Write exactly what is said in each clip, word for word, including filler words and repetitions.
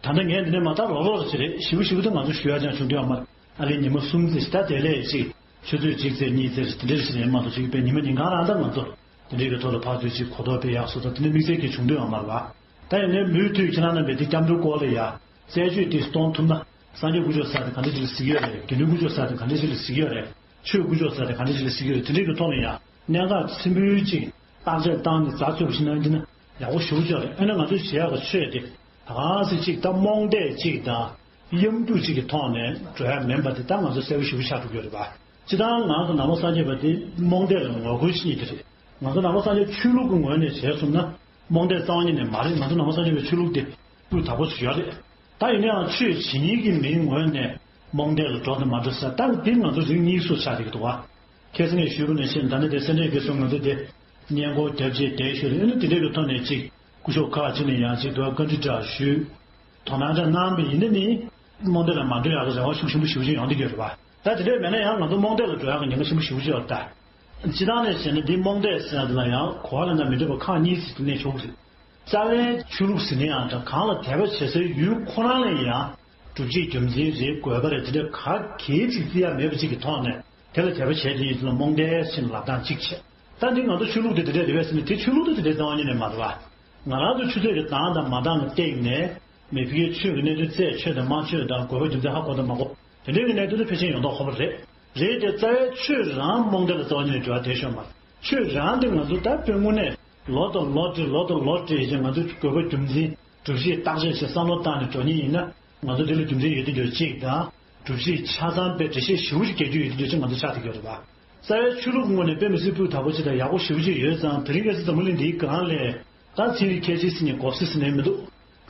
ད་ལྟ་ངས་འདི་ནས་མ་ཐག་ལོ་ལོ་རེ་ཅིག་རེད། ཞེ་པོ་ཞེ་པོ་དེ་ང་ཚོ་ཞུ་ཡ་ཅང་བྱུང་དུ་ཡོད་མ་རེད། ཨ་ལས་ཉི་མ་གསུམ་ཙམ་ཞིག་ད་དེ་ལས་ཅིག་ཆུ་ཚོད་གཅིག་ཙམ་གཉིས་ཙམ་ཞིག་དེ་འདྲ་ཞིག་རེད་མ་གཏོགས། ཅིག་དཔེ་ཉི་མ་ཉིན་གང་རང་ད་ང་ཚོ་དེ་འདྲའི་གི་ཐོག་ལ་ཕར་ཚུར་ཅིག་གོ་རྟོགས་སྤེལ་ཡག་སོགས་ད་དེ་འདྲ་དམིགས་བསལ་གྱི་བྱུང་དུ་ཡོད་མ་རེད་པ། ད་ཡིན་ནའི་མུ་མཐུད་ཁྱེད་རང་རྣམ་པས་འདི་སྐྱབས་འགྲོའི་སྐོར་ལ་ཡ་རྩད་གཅོད་དེ་གཏོང་ཐུབ་ན། སངས་རྒྱས་དཀོན་མཆོག་གསར་དེ་ག་འདྲ་ཞིག་ལ་གཟིགས་ཡོད་རེད། དགེ་འདུན་དཀོན་མཆོག་གསར་དེ་ག་འདྲ་ཞིག་ལ་གཟིགས་ཡོད་རེད། ཆོས་དཀོན་མཆོག་གསར་དེ་ག་འདྲ་ཞིག་ལ་གཟིགས་ཡོད་རེད། དེ་འདྲའི་གི་ཐོག་ལ་ཡ་གནད་འགག་ཆེན་པོའི་ཅིག་བརྟག་དཔྱད་བཏང་ནས་རྩ་ཚུད་པོ་ཞིག་གནང་རྒྱུ་ན་ཡག་པོ་ཞེ་པོ་ཅིག་རེད། ཨ་ནི་ང་ཚོས་བྱེད་ཡག་གི་ཆོས་དེ་ད་ག་ཟེ་ཅིག་ད་རྨོངས་དད་ཅིག་དང་གཡམ་རྒྱུག་ཅིག་གི་ཐོག་ནས་འགྲོ་ཡ་མིན་པ་དེ་ད་ང་ཚོ་གསལ་པོ་ཞེ་པོ་ཆགས་འགྲོ་གི་ཡོད་རེད་པ། སྤྱིར་བཏང་ང་ཚོ་ནང་པ་སངས་རྒྱས་པ་དེ་རྨོངས་དད་ལ་ངོ་རྒོལ་བྱེད་མཁན་དེ་རེད། ང་ཚོ་ནང་པ་སངས་རྒྱས་ཆོས་ལུགས་ཀྱི་ངོས་ནས་བྱས་སོང་ན་རྨོངས་དད་རྩ་བ་ཉིད་ནས་མ་རེད། ང་ཚོ་ནང་པ་སངས་རྒྱས་པའི་ཆོས་ལུགས་དེ་སྤུས་དག་པོ་ཞིག་ཡོད་རེད། ད་ཡིན་ན་ཡང་ཆོས་བྱེད་མཁན་གྱི་མིའི་ངོས་ནས་རྨོངས་དད་ལ་འགྲོ་དང་མ་འགྲོ་ཟེར་ད་འདི་ང་ཚོ་རིགས་གཉིས་སུ་ཆགས་བསྡད་ཀྱི་འདུག་བ། ཁ་སང་ངས་ཞུས་པ་ནང་བཞིན་ད་ནི་དེ་སེ་འབྲས་དགེ་གསུམ་ང་ཚོ་དེ་སྙན་སྐོར་རྒྱབ་རྗེས་དེ་ཞུས་རེད། ཨ་ནི་དེ་འདྲའི་གི་ཐོག་ནས་ཅིག་སྐུ་ཞབས་ཁག་ཅིག་ནས་ཡང་ཅིག་དུ་བཀའ་འདྲི་འདྲ་ཞུས། དོ་སྣང་འདྲ་གནང་བ་ཡིན་ན་ནི་རྨོངས་དད་ལ་མ་འགྲོ་ཡག་གི་རེ་བ་ཤུགས་ཆེན་པོ་ཞེ་པོ་ཅིག་ཡོང་བསྡད་ཀྱི་ཡོད་རེད་པ། ད་དེ་འདྲ་མེད་ན་ཡང་ང་ཚོ་རྨོངས་དད་ལ་འགྲོ་ཡག་གི་ཉེན་ཁ་ཆེན་པོ་ཞེ་པོ་ཅིག་ཡོད་རེད་ད། སྤྱིར་བཏང་ནས་བྱས་ན་འདི་རྨོངས་དད་ཟེར་ཡག་དེ་ལ་ཡང་གོ་བ་ལ་ན་མི་འདོད་པ་ཁག་གཉིས་ཤིག་གནས་ཆོག་གི་རེད། རྩ་བའི་ཆོས་ལུགས་ཟེར་ན་ཡང་འདྲ་གང་ལ་དད་པ་བྱེད་སའི་ཡུལ་ཁོ་རང་ལ་ཡང་སྒྲུབ་བྱེད་རྒྱུ་མཚན་རེད་དགོས་པ་རེད་དེ་འདྲ་ག་གེ་ཅིག་བརྩི་ཡ་མེད་པ་ཅིག་གི་ཐོག་ནས་དེ་ལ་དད་པ་བྱས་དེ་ཡིན་ཚུལ་ལ་རྨོངས་དད་ཟེར་ལབ་སྟངས་གཅིག་བྱས། ད་འདི་ང་ཚོ་ཆོས་ལུགས་དེ་དེ་འདྲ་རེད་པས་ཟེར་ན་དེ་ཆོས་ལུགས་དེ་དེ་འདྲ་རྩ་བ་ཉིད་ནས་མ་རེད་བ། ང་རང་ཚོ་ཆུ་ཚོད་ཀྱི་གདངས་དང་མ་གདངས་ལ་བལྟས་ནས་མི་ཕ་གིའི་ཆོས་ཀྱི་གནས་ཚུལ་བཙལ་ཆོས་དང་མ་ཆོས་དང་དགོས་པ་རྒྱུ་མཚན་ཧ་གོ་དང་མ་གོ་དེ་འདྲའི་གི་གནས་ཚུལ་དེ་ཕལ་ཆེར་ཡོང་མདོག་ཁ་པོ་རེད། རེད་དེ་རྩ་བའི་ཆོས་རང་རྨོངས་དད་ལ་རྩ་བ་ཉིད་ནས་འགྲོ་བ་དེ་ཤོད་མ་རེད། ཆོས་རང་དེ་ང་ཚོ་ད་དཔེ་དངོས་གནས་ལོ་དང་ལོ་བགྲེས་ལོ་དང་ལོ་བགྲེས་ཀྱི་ང་ཚོ་དགོས་པ་རྒྱུ་མཚན་སྒྲུབ་བྱེད་བརྟག་དཔྱད་བྱེད་བསམ་བློ་བཏང་ནས་འགྲོ་མཁན་ཡིན་ན་ང་ཚོ་དེ་ལ་རྒྱུ་མཚན་ཡོད་དུས་འགྱུར་གཅིག་དང་། སྒྲུབ་བྱེད་ཆ་ཚང་དཔེ་འགྲེལ་བཤད་ཞེ་པོ་ཅིག་རྒྱག་རྒྱུ་ཡོད་དུས་འགྱུར་ང་ཚོ་ཆགས་བསྡད་ཀྱི་ཡོད་རེད་པ། རྩ་བའི་ཆོས་ལུགས་ངོས་ནས་དཔེ་མི་སྲིད་སྤུས་དག་པོ་ཅིག་དང་ཡག་པོ་ཞེ་པོ་ཅིག་ཡོད་ཙང་དེ་རིང་ཁ་སང་འཛམ་བུ་གླིང་འདིའི་སྒང་ལ་ད་ཚན་རིག་མཁས་ཆེན་ཟེར་མཁན་གོ་སི་ཟེར་མཁན་མི་འདུག་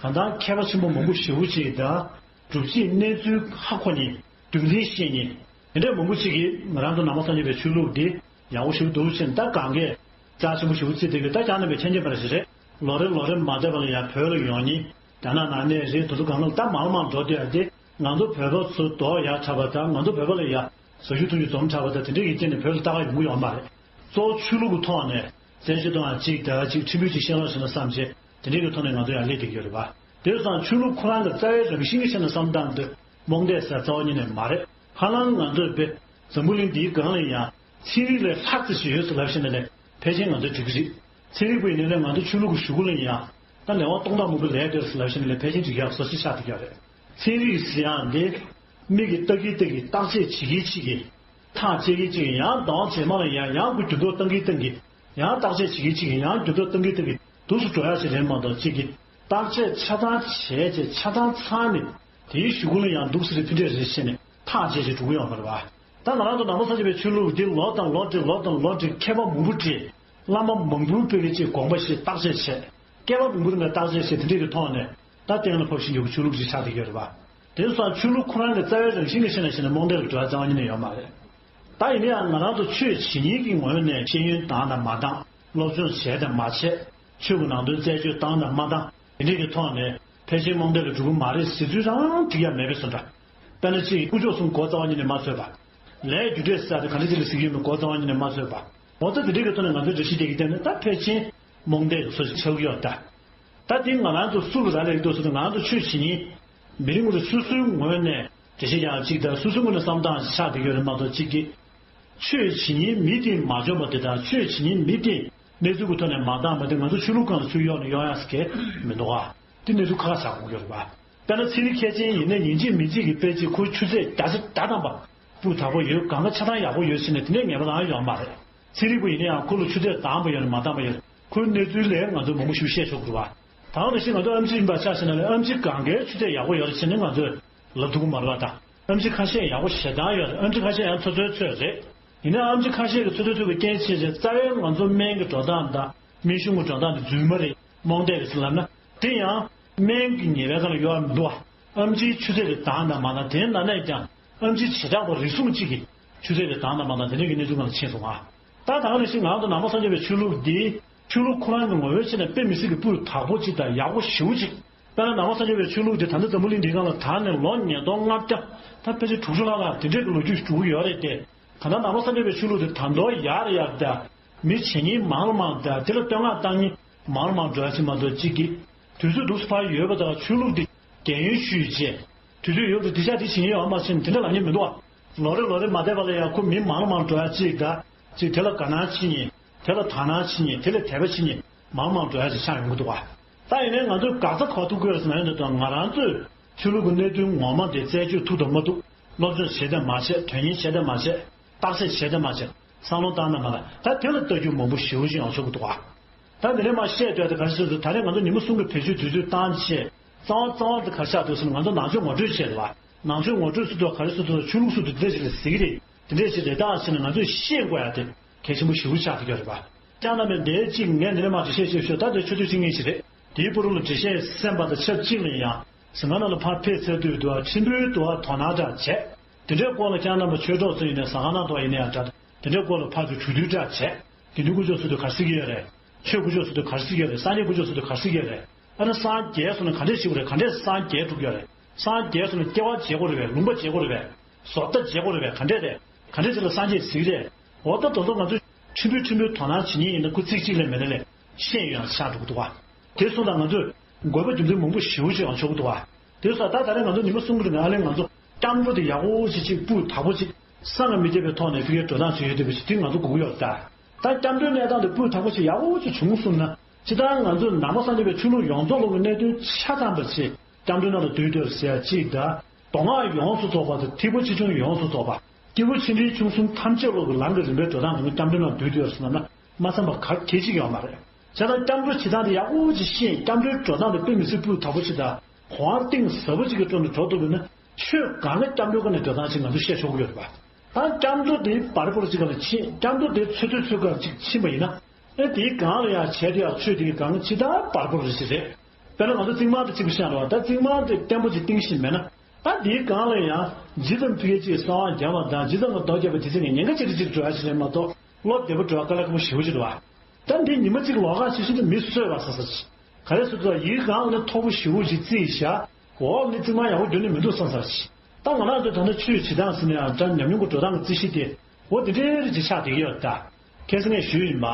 གང་ལྟར་མཁས་པ་ཆེན་པོ་མང་པོ་ཞེ་པོ་ཅིག་དང་སྒྲུབ་བྱེད་གནས་ཚུལ་ཧ་གོ་མཁན་རྒྱུ་མཚན་ཤེས་མཁན་དེ་འདྲ་མང་པོ་ཅིག་གིས་ང་རང་ཚོ་ནང་པ་སངས་རྒྱས་པའི་ཆོས་ལུགས་འདི་ཡག་པོ་ཞེ་པོ་འདུག་ཟེར་ནས་ད་གང་གས་རྩ་ཆེན་པོ་ཞེ་པོ་བརྩི་བསྡད་ཀྱི་ད་ཀྱང་རྣམ་པའི་ཆ་རྐྱེན་པ་རེ་ཞིག་རེད། ལོ་རེ་ལོ་རེ་མ་བསྡད་པ་ལ་ཡ་བོད་ལ་ཡོང་མཁན། རྒྱ་ནག་ནང་ནས་རེད། དེ་ཚོ་གང་ལ་ད་མང་མང་འགྲོ་བསྡད་ཡ་དེ་ང་ཚོ་བོད་པ་ཚོ་ལྡོག་ཡ་འཁྲབ་པ་དང་ང་ཚོ་བོད་པ་ལ་ཡ་ཟ་རྒྱུ་འཐུང་རྒྱུ་འཛོམས་འཁྲབ་པ་དང་དེ་འདྲ་ཡི་རྐྱེན་ནས་བོད་ལ་ལྟ་ག་ཡོང་གི་ཡོད་མ་རེད། གཙོ་བོ་ཆོས་ལུགས་ཀྱི་ཐོག་ནས་བཙན་བྱོལ་དུའང་གཅིག་དང་གཅིག་ཁྲིམས་ཕུད་ཅིག་བཤད་རོགས་བྱེད་ན་བསམ་བྱས་དེ་འདྲའི་གི་ཐོག་ནས་ང་ཚོ་ཡང་སླེབས་བསྡད་ཀྱི་ཡོད་རེད་པ། དེ་སོང་ཆོས་ལུགས་ཁོ་རང་གི་རྩ་བའི་རང་བཞིན་གྱི་ཆ་ནས་བསམ་སྟངས་དེ་རྨོངས་དད་ཟེར་རྩ་བ་ཉིད་ནས་མ་རེད། ཧ་ལམ་ང་ཚོས་དཔེ་འཛམ་བུ་གླིང་འདིའི་སྒང་ལ་ཡང་ཚན་རིག་ལས་ལྷག་ཙམ་ཞིག་ཡོད་ཟེར་ལབ་བཞིན་ནས་ཕལ་ཆེར་ང་ཚོས་འགྲིག་གི་རེད། ཚན་རིག་པ་ཡིན་ནའི་ང་ཚོ་ཆོས་ལུགས་ཀྱི་གཞུག་གུ་ལ་ཡང་ད་ལས་དབང་སྟོང་ཕྲག་མང་པོ་ལས་འདོད་ཟེར་ལབ་བཞིན་ནས་ཕལ་ཆེར་འགྲིག་ཡག་བཟོ་ཞིག་ཆགས་བསྡད་ཀྱི་ཡོད་རེད། ཚན་རིག་ཟེར་ཡག་འདི་མིག་གིས་ལྟ་གིན་ལྟ་གིན་བརྟག་དཔྱད་བྱེད་ཀྱིན་བྱེད་ཀྱིན། ཐག་བཅད་ཀྱིན་བཅད་ཀྱིན་ཡང་ལྡང་བྱེད་མ་ལ་ཡང་ཡང་ཁོ་འགྱུར་ལྡོག་བཏང་གིན་བཏང་གིན། ཡང་བརྟག་དཔྱད་བྱེད་ཀྱིན་བྱེད་ཀྱིན་ཡང་འགྱུར་ལྡོག་བཏང་གིན་བཏང་གིན་སྡུག་སུ་འགྲོ་ཡག་ཞིག་རེད་མ་གཏོགས་གཅིག་གིས་བརྟག་དཔྱད་ཆ་ཚང་བྱས་རྗེས་ཆ་ཚང་ཚང་ནས་དེའི་གཞུག་གུ་ལ་ཡང་འདུག་སེ་རེད་ཕི་འདྲས་རེད་ཟེར་ནས་ཐག་བཅད་བྱས་འགྲོ་གི་ཡོད་མ་རེད་བ། ད་ང་རང་ཚོ་ནང་པ་སངས་རྒྱས་པའི་ཆོས་ལུགས་འདི་ལོ་དང་ལོ་བགྲེས་ལོ་དང་ལོ་བགྲེས་མཁས་པ་མང་པོ་བགྲེས་བླ་མ་མང་པོའི་དཔེ་ཀྱི་ཅིག་དགོངས་པ་ཞིག་བརྟག་དཔྱད་བྱས་མཁས་པ་མང་པོ་ལ་བརྟག་དཔྱད་བྱས་དེ་འདྲས་ཀྱི་ཐོག་ནས་ད་གཏན་ལ་ཕབ་བཞིན་ཡོད་པའི་ཆོས་ལུགས་ཅིག་ཆགས་བསྡད་ཡོད་རེད་བ། དེ་སོང་ཆོས་ལུགས་ཁོ་རང་གི་རྩ་བའི་རང་བཞིན་གྱི་ཆ་ནས་བཤད་ན་རྨོངས་དད་ལ་འགྲོ་ཡ་རྩ་བ་ཉིད་ནས་ཡོད་མ་རེད། ད་ཡིན་ན་ཡང་ང་རང་ཚོ་ཆོས་བྱེད་མཁན་གྱི་ངོས་ནས་ཤེས་ཡོན་བཏང་དང་མ་བཏང་། སློབ་སྦྱོང་བྱས་དང་མ་བྱས། ཆོས་ཀྱི་ནང་དོན་རྩད་གཅོད་བཏང་དང་མ་བཏང་། དེ་འདྲས་ཀྱི་ཐོག་ནས་ཕལ་ཆེར་རྨོངས་དད་ལ་འགྲོ་གི་མ་རེད་ཟེར་ཚུལ་རང་འགྲིག་ཡ་མེད་པའི་བཟོ་འདྲ། དཔེར་ན་ཅིག་དཀོན་མཆོག་གསུམ་མགོ་རྩ་བ་ཉིད་ནས་མ་འཚོས་པ། ལས་རྒྱུ་འབྲས་ཟེར་ཡ་དེ་ག་འདྲ་ཅིག་ལ་གཟིགས་ཡོད་མེད་མགོ་རྩ་བ་ཉིད་ནས་མ་འཚོས་པ། འོ་ད་དེ་འདྲས་ཀྱི་ཐོག་ནས་ང་ཚོའི་འགྲེལ་བཤད་དེ་གི་སྟེང་ནས་ད་ཕལ་ཆེར་རྨོངས་དད་ཀྱི་བཟོ་ཞིག་ཆགས་ཀྱི་ཡོད་ད། ད་དེ་ང་རང་ཚོ་སུ་ལ་རག་ལས་ཀྱི་འདུག་ཟེར་ན་ང་རང་ཚོ་ཆོས་བྱེད་མཁན་མི་རེ་ངོ་རེ་སོ་སོའི་ངོས་ནས་འགྲེལ་བཤད་རྒྱག་ཡག་གཅིག་དང་སོ་སོའི་ངོས་ནས་བསམ་སྟངས་ཤིག་ཆགས་བསྡད་ཡོད་རེད་མ་གཏོགས་གཅིག་གིས། ཆོས་བྱེད་མཁན་མི་དེ་མ་འཇོན་པ་དེ་དང་ཆོས་བྱེད་མཁན་མི་དེ་གནས་ཚུལ་གྱི་ཐོག་ནས་མ་འདང་བ་དེ་ང་ཚོ་ཆོས་ལུགས་སྒང་ལ་ཚུར་གཡོག་ནས་གཡོག་ཡག་ཟེར་མཁན་མི་འདུག་ག་དེ་གནས་ཚུལ་ཁག་ཁག་ཆགས་དགོས་ཀྱི་རེད་པ། དཔེར་ན་ཚན་རིག་མཁས་ཅན་ཡིན་ན་ཡིན་གཅིག་མིན་གཅིག་གི་དཔེ་གཅིག་ཁོའི་ཆུ་ཚད་བརྒྱ་ཆ་བརྒྱ་བཏང་པ། སྤུས་དག་པོ་ཡོད། གང་ག་ཆ་ཚང་ཡག་པོ་ཡོད་ཟེར་ནས་དེ་ནས་ངེས་པ་རང་ཡོད་མ་རེད། ཚན་རིག་པ་ཡིན་ན་ཡང་ཁོ་ལ་ཆུ་ཚད་འདང་པ་ཡོད་རེད་མ་འདང་པ་ཡོད་རེད། ཁོའི་གནས་ཚུལ་ལས་ང་ཚོས་མང་པོ་ཞིག་བཤད་ཆོག་གི་རེད་པ། ད་ག་ནང་བཞིན་ང་ཚོ་ཨེམ་ཆི་ཡིན་པ་ཆ་བཞག་ན་ལས་ཨེམ་ཆི་གང་གའི་ཆུ་ཚད་ཡག་པོ་ཡོད་རེད་ཟེར་ནས་ང་ཚོས་ལབ་ཐུབ་ཀྱི་མ་རེད་པ། ད་ཨེམ་ཆི་ཁ་ཤས་ཡག་པོ་ཞེ་དྲག་ཡོད་རེད། ཨེམ་ཆི་ཁ་ཤས་ཡང་ཚོད་ཚོད་ཚོད་རེད། ཡིན་ན་ཨེམ་ཆི་ཁ་ཤས་ཀྱི་ཚོད་ཚོད་ཚོད་ཀྱི་རྐྱེན་བྱས་རྗེས་རྩ་བའི་ང་ཚོ་སྨན་གྱི་འགྲོ་སྟངས་དང་སྨན་གཞུང་གི་འགྲོ་སྟངས་དེ་རྫུན་མ་རེད། རྨོངས་དད་རེད་ཟེར་ལབ་ན་དེ་ཡང་སྨན་གྱི་ཉེས་པའི་སྒང་ལ་གཡོལ་བ་མི་འདུག་པ། ཨེམ་ཆིའི་ཆུ་ཚད་དེ་འདང་དང་མ་འདང་དེའི་ནང་ནས་ཀྱང་ཨེམ་ཆི་བྱེ་བྲག་པ་རིགས་གསུམ་གཅིག་གི་ཆུ་ཚད་དེ་འདང་དང་མ་འདང་དེ་འདྲའི་གི་གནས་ཚུལ་སྒང་ལ་ཕྱིན་སོང་ང་། ད་ད་ག་ནང་བཞིན་ང་ཚོ་ནང་པ་སངས་རྒྱས་པའི་ཆོས་ལུགས་འདི་ཆོས་ལུགས་ཁོ་རང་གི་ངོ་བོའི་ཆ་ནས་དཔེ་མི་སྲིད་ཀྱི་སྤུས་དག་པོ་གཅིག་དང་ཡག་པོ་ཞེ་པོ་གཅིག་དཔེར་ན་ནང་པ་སངས་རྒྱས་པའི་ཆོས་ལུགས་འདི་ད་ལྟ་འཛམ་བུ་གླིང་འདིའི་སྒང་ལ་དར་ནས་ལོ་ཉིས་སྟོང་ལྔ་བརྒྱ་ད་ཕལ་ཆེར་དྲུག་ཅུ་ལྷག་ལ་དེ་འདྲའི་གི་ལོ་རྒྱུས་ཤིག་འགྲོ་གི་ཡོད་རེད་དེ། ད་ལྟ་ནང་པ་སངས་རྒྱས་པའི་ཆོས་ལུགས་འདི་ད་དུང་ཡར་ཡར་དང་མི་བྱེད་མཁན་མང་རུ་མང་དང་དེ་ལ་བསྟོད་བསྔགས་བཏང་མཁན་མང་རུ་མང་འགྲོ་ཡ་ཕྱིན་མ་གཏོགས་གཅིག་གིས་དུས་ཚོད་འདུག་སེ་ཕར་ཡོད་པ་དང་ཆོས་ལུགས་འདི་ རྒན་ཡོལ་ཞུས་བྱས། དུས་ཚོད་ཡོད་དུས་འདི་ཤ་འདི་བྱེད་ཡོད་མ་ཤེས་ནས་དེ་འདྲ་ལབ་མཁན་མི་འདུག་བ། ལོ་རེ་ལོ་རེ་མ་བསྡད་པ་ལ་ཡང་ཁོ་མི་མང་ལ་མང་འགྲོ་ཡ་གཅིག་དང་གཅིག་དེ་ལ་དགའ་སྣང་བྱེད་མཁན་དེ་ལ་དག་སྣང་བྱེད་མཁན་དེ་ལ་དད་པ་བྱེད་མཁན་མང་མང་འགྲོ་ཡ་ཅིག་ཆགས་ཡོང་གི་འདུག་བ། ད་ཡིན་ནའི་ང་ཚོས་དགག་རྩ་ག་པར་ཐུག་གི་ཡོད་རེད་ཟེར་ན་ཡོད་འདུག་ང་རང་ཚོས་ཆོས་ལུགས་ཀྱི་གནད་དོན་ངོ་མ་དེ་རྩད་གཅོད་ཐུབ་དང་མ་ཐུབ། སློབ་སྦྱོང་བྱས་དང་མ་བྱས། དོན་གཉེར་བྱས་དང་མ་བྱས། བརྟག་དཔྱད་བྱས་དང་མ་བྱས། བསམ་བློ་བཏང་དང་མ་བཏང་། ད་དེ་ལ་ལྟ་རྒྱུ་མང་པོ་ཞེ་པོ་ཅིག་ཡོང་ཆོག་གི་འདུག་བ། ད་འདི་ནས་མར་བཤད་འདོད་དེ་ག་རེ་ཟེར་ཚུལ། ད་རེས་ང་ཚོ་ཉི་མ་གསུམ་གྱི་བེད་སྤྱོད་དུས་ཚོད་བཏང་བྱས། རྩ་བ་རྩ་བ་དེ་ག་རེ་ཆགས་འདུག་ཟེར་ན། ང་ཚོ་ནང་ཆོས་ངོ་སྤྲོད་བྱས་རེད་བ། ནང་ཆོས་ངོ་སྤྲོད་ཟེར་དུས་ག་རེ་ཟེར་དུས། ཆོས་ལུགས་ཟེར་དུས་འདི་འདྲ་ཞིག་ལ་ཟེར་གྱི་རེད། དེ་འདྲ་ཞིག་རེད་ད་ཟེར་ནས་ང་ཚོས་ཤེས་དགོས་ཡ་དེ་གལ་ཆེན་པོ་ཞེ་པོ་ཆགས་ཀྱི་ཡོད་རེད་བ། ཅང་ན་མེད་འདི་གཅིག་ངས་འདི་ནས་མར་འགྲེལ་བཤད་ཞིག་ཞུ། ད་དེ་ཆོས་ཐུན་བཅུ་གཉིས་ཤིག་རེད། དེའི་བར་ལ་འགྲེལ་བཤད་གསན་པ་དང་ཆབས་ཅིག་ལ་ཡང་ཟིན་ཁང་ནང་ལ་ཕར་ཕེབས་ཚར་དུས་དུ་ཁྲིམས་དཔོན་དུ་བ་དོ་སྣང་འདྲ་བྱས། དེ་འདྲའི་སྐོར་ལ་ཁྱེད་རྣམ་པ་ཆོས་གྲོགས་ཚོ་ཡིན་ནའི་གསན་ཁང་ནང་དུ་ཡིན་ནའི་ཡང་འདྲ། དེ་འདྲའི་སྐོར་ལ་ཕར་ཚུར་གྲོས་བསྡུར་འདྲ་བྱས། དགེ་འདུན་དཀོན་མཆོག་ཟེར་དུས་ག་རེ་ཟེར་གྱི་ཡོད་རེད། ཆོས་དཀོན་མཆོག་ཟེར་དུས་ག་རེ་ཟེར་གྱི་ཡོད་རེད། སངས་རྒྱས་དཀོན་མཆོག་ཟེར་དུས་ག་རེ་ཟེར་གྱི་ཡོད་རེད། ཨ་ནི་སངས་རྒྱས་ཟེར་ན་ག་འདྲས་ཞིག་རེད། ག་འདྲས་སངས་རྒྱས་ཐུབ་ཀྱི་ཡོད་རེད། སངས་རྒྱས་ཟེར་ན་སྐྱེ་བ་བརྗེ་དགོས་རེད་པས། ལུང་པ་བརྗེ་དགོས་རེད་པས། བཟོ་ལྟ་བརྗེ་དགོས་རེད་པས། ག་འདྲས་རེད། ག་འདྲས་ཅིག་ལ་སངས་རྒྱས་ཟེར་གྱི་རེད། འོ་ད་དེ་ཚོ་ང་ཚོས་ཁྲིམས་དཔོན་ཁྲིམས་དཔོན་དོ་སྣང་བྱེད་མཁན་ཡིན་ན་ཁོ་ཚིག་གཅིག་ལས་མེད་ན་ལས་ཤེས་ཡོན་ཆགས་འགྲོ་གི་འདུག་བ། དེ་སོང་ཙང་ང་ཚོས་དགོས་པ་རྒྱུ་མཚན་མང་པོ་ཞེ་པོ་ཅིག་ཡོང་ཆོག་གི་འདུག་བ། དེ་སོང་ད་ད་རེས་ང་ཚོ་ཉི་མ་གསུམ་གྱི་རིང་ཨ་ལས་ང་ཚོ་སྐྱབས་འགྲོ་དེ་ཡག་པོ་ཅིག་ཅིག་སྤུས་དག་པོ་ཅིག་བསམ་གྱིས་མི་ཁྱབ་པའི་ཐོག་ནས་ཕ་གིར་འགྲོ་སྟངས་བྱེད་ཡོད་བསྡད་པ་ཞིག་དེ་ང་ཚོ་དགོས་ཀྱི་ཡོད་རེད་ད། ད་སྐྱབས་འགྲོའི་གནས་སྟངས་དེ་སྤུས་དག་པོ་ཞིག་ཡག་པོ་ཅིག་བྱུང་སོང་ན། སྤྱིར་བཏང་ང་ཚོས་ནང་པ་སངས་རྒྱས་པའི་ཆོས་ལུགས་ཡོངས་རྫོགས་ལོག་གི་གནད་དོན་ཆ་ཚང་པ་ཞིག་སྐྱབས་འགྲོའི་ནང་ལ་འདུས་སྡོད་ཟེར་ཡ་གཅིག་དང་། མདོ་སྔགས་ཡོངས་སུ་རྫོགས་པ་དང་། ཐེག་པ་ཆེ་ཆུང་ཡོངས་སུ་རྫོགས་པ། སྐྱེས་བུ་ཆེ་འབྲིང་ཆུང་གསུམ་ཐམས་ཅད་ལོག་གི་ལམ་གྱི་རིམ་པའི་འགྲོ་སྟངས་དེ་ཚོ་སྐྱབས་འགྲོའི་ནང་འདུས་སྡོད་ཟེར་ན་མ་བསམ་པ་ག་གེ་ཅིག་ཡོད་མ་རེད། བྱས་ཙང་སྐྱབས་འགྲོ་བྱེད་སྟངས་དེ་ཡག་པོ་ཅིག་ཤེས། སྐྱབས་འགྲོའི་འགྲོ་སྟངས་དེ་དཔེ་མི་སྲིད་སྤུས་དག་པོ་ཅིག་དང་། གོ་བ་གཏིང་ཟབ་པོ་ཅིག་གི་ཐོག་ནས་འགྲོ་ཐུབ་པ་ཡིན་ན། ཆོས་གང་ག་སྐྱབས་འགྲོའི་སྒོ་ནས་འགྲོ་སྟངས་ཅིག་ང་ཚོས་བཤད་ཆོག་གི་ཡོད་རེད་པ། ད་སྐྱབས་འགྲོ་དེ་བར་སྐོར་ཅིག་ག་ལ་ཕྱིན། སྐྱབས་འགྲོ་དེ་ཚོད་ལྟའི་ཚོད་སྐབས་ཅིག་ཕྱིན་པ་ཡིན་ན། ཨེ་དེའི་སྒང་ལ་ཡང་བྱས་དེ་ཡང་ཆོས་དེའི་སྒང་ཇི་ལྟར་བར་སྐོར་རེ་ཞིག་རེད། དཔེར་ན་ང་ཚོ་རྩིག་དམར་དེ་གཅིག་པུ་བཤད་རོགས། ད་རྩིག་དམར་དེ་བརྟན་པོ་ཅིག་བཏིང་ཤེས་མེད་ན། ད་དེའི་སྒང་ལ་ཡང་ཇི་ཙམ་ཕ་གི་ཅིག་གསང་བ་རྒྱབ་པ་དང་། ཇི་ཙམ་གྱི་རྡོ་རྒྱབ་པ་དེ་ཚོ་ནས་ཉེན་ཁ་ཆེ་རུ་ཆེ་རུ་འགྲོ་ཡ་ཞིག་རེད་མ་གཏོགས། བློ་བདེ་པོ་འགྲོ་བ་དཀའ་ལས་ཁག་པོ་ཞེ་པོ་ཅིག་རེད་བ། ད་འདི་ཉི་མ་གཅིག་ལོགས་ཀ་ཞིག་ཤིན་ཏུ་མི་གསོད་པ་ས་ས་ཆེ། ག་རེ་ཟེར་དུས་ཡིག་སྒང་ལ་མཐོ་པོ་ཞེ་པོ་ཅིག་བརྩིས་བཞག་འོག་ནི་རྩིག་དམར་ཡག་པོ་རྒྱུ་ནི་མི་འདུག་བསམ་ས་ཆེ། ད་ང་རང་ཚོ་ད་ལྟ་ཆོས་བྱེད་སྟངས་ཟེར་ན་ཡང་འདྲ། ཉམས་མྱོང་གི་འགྲོ་སྟངས་ཀྱི་རྩིས་གཞི་དེ་འོ་དེ་འདྲའི་རེ་ཅིག་ཆགས་བསྡད་ཀྱི་ཡོད་ད། ཁ་སང་ངས་ཞུས་ཡིན་པ།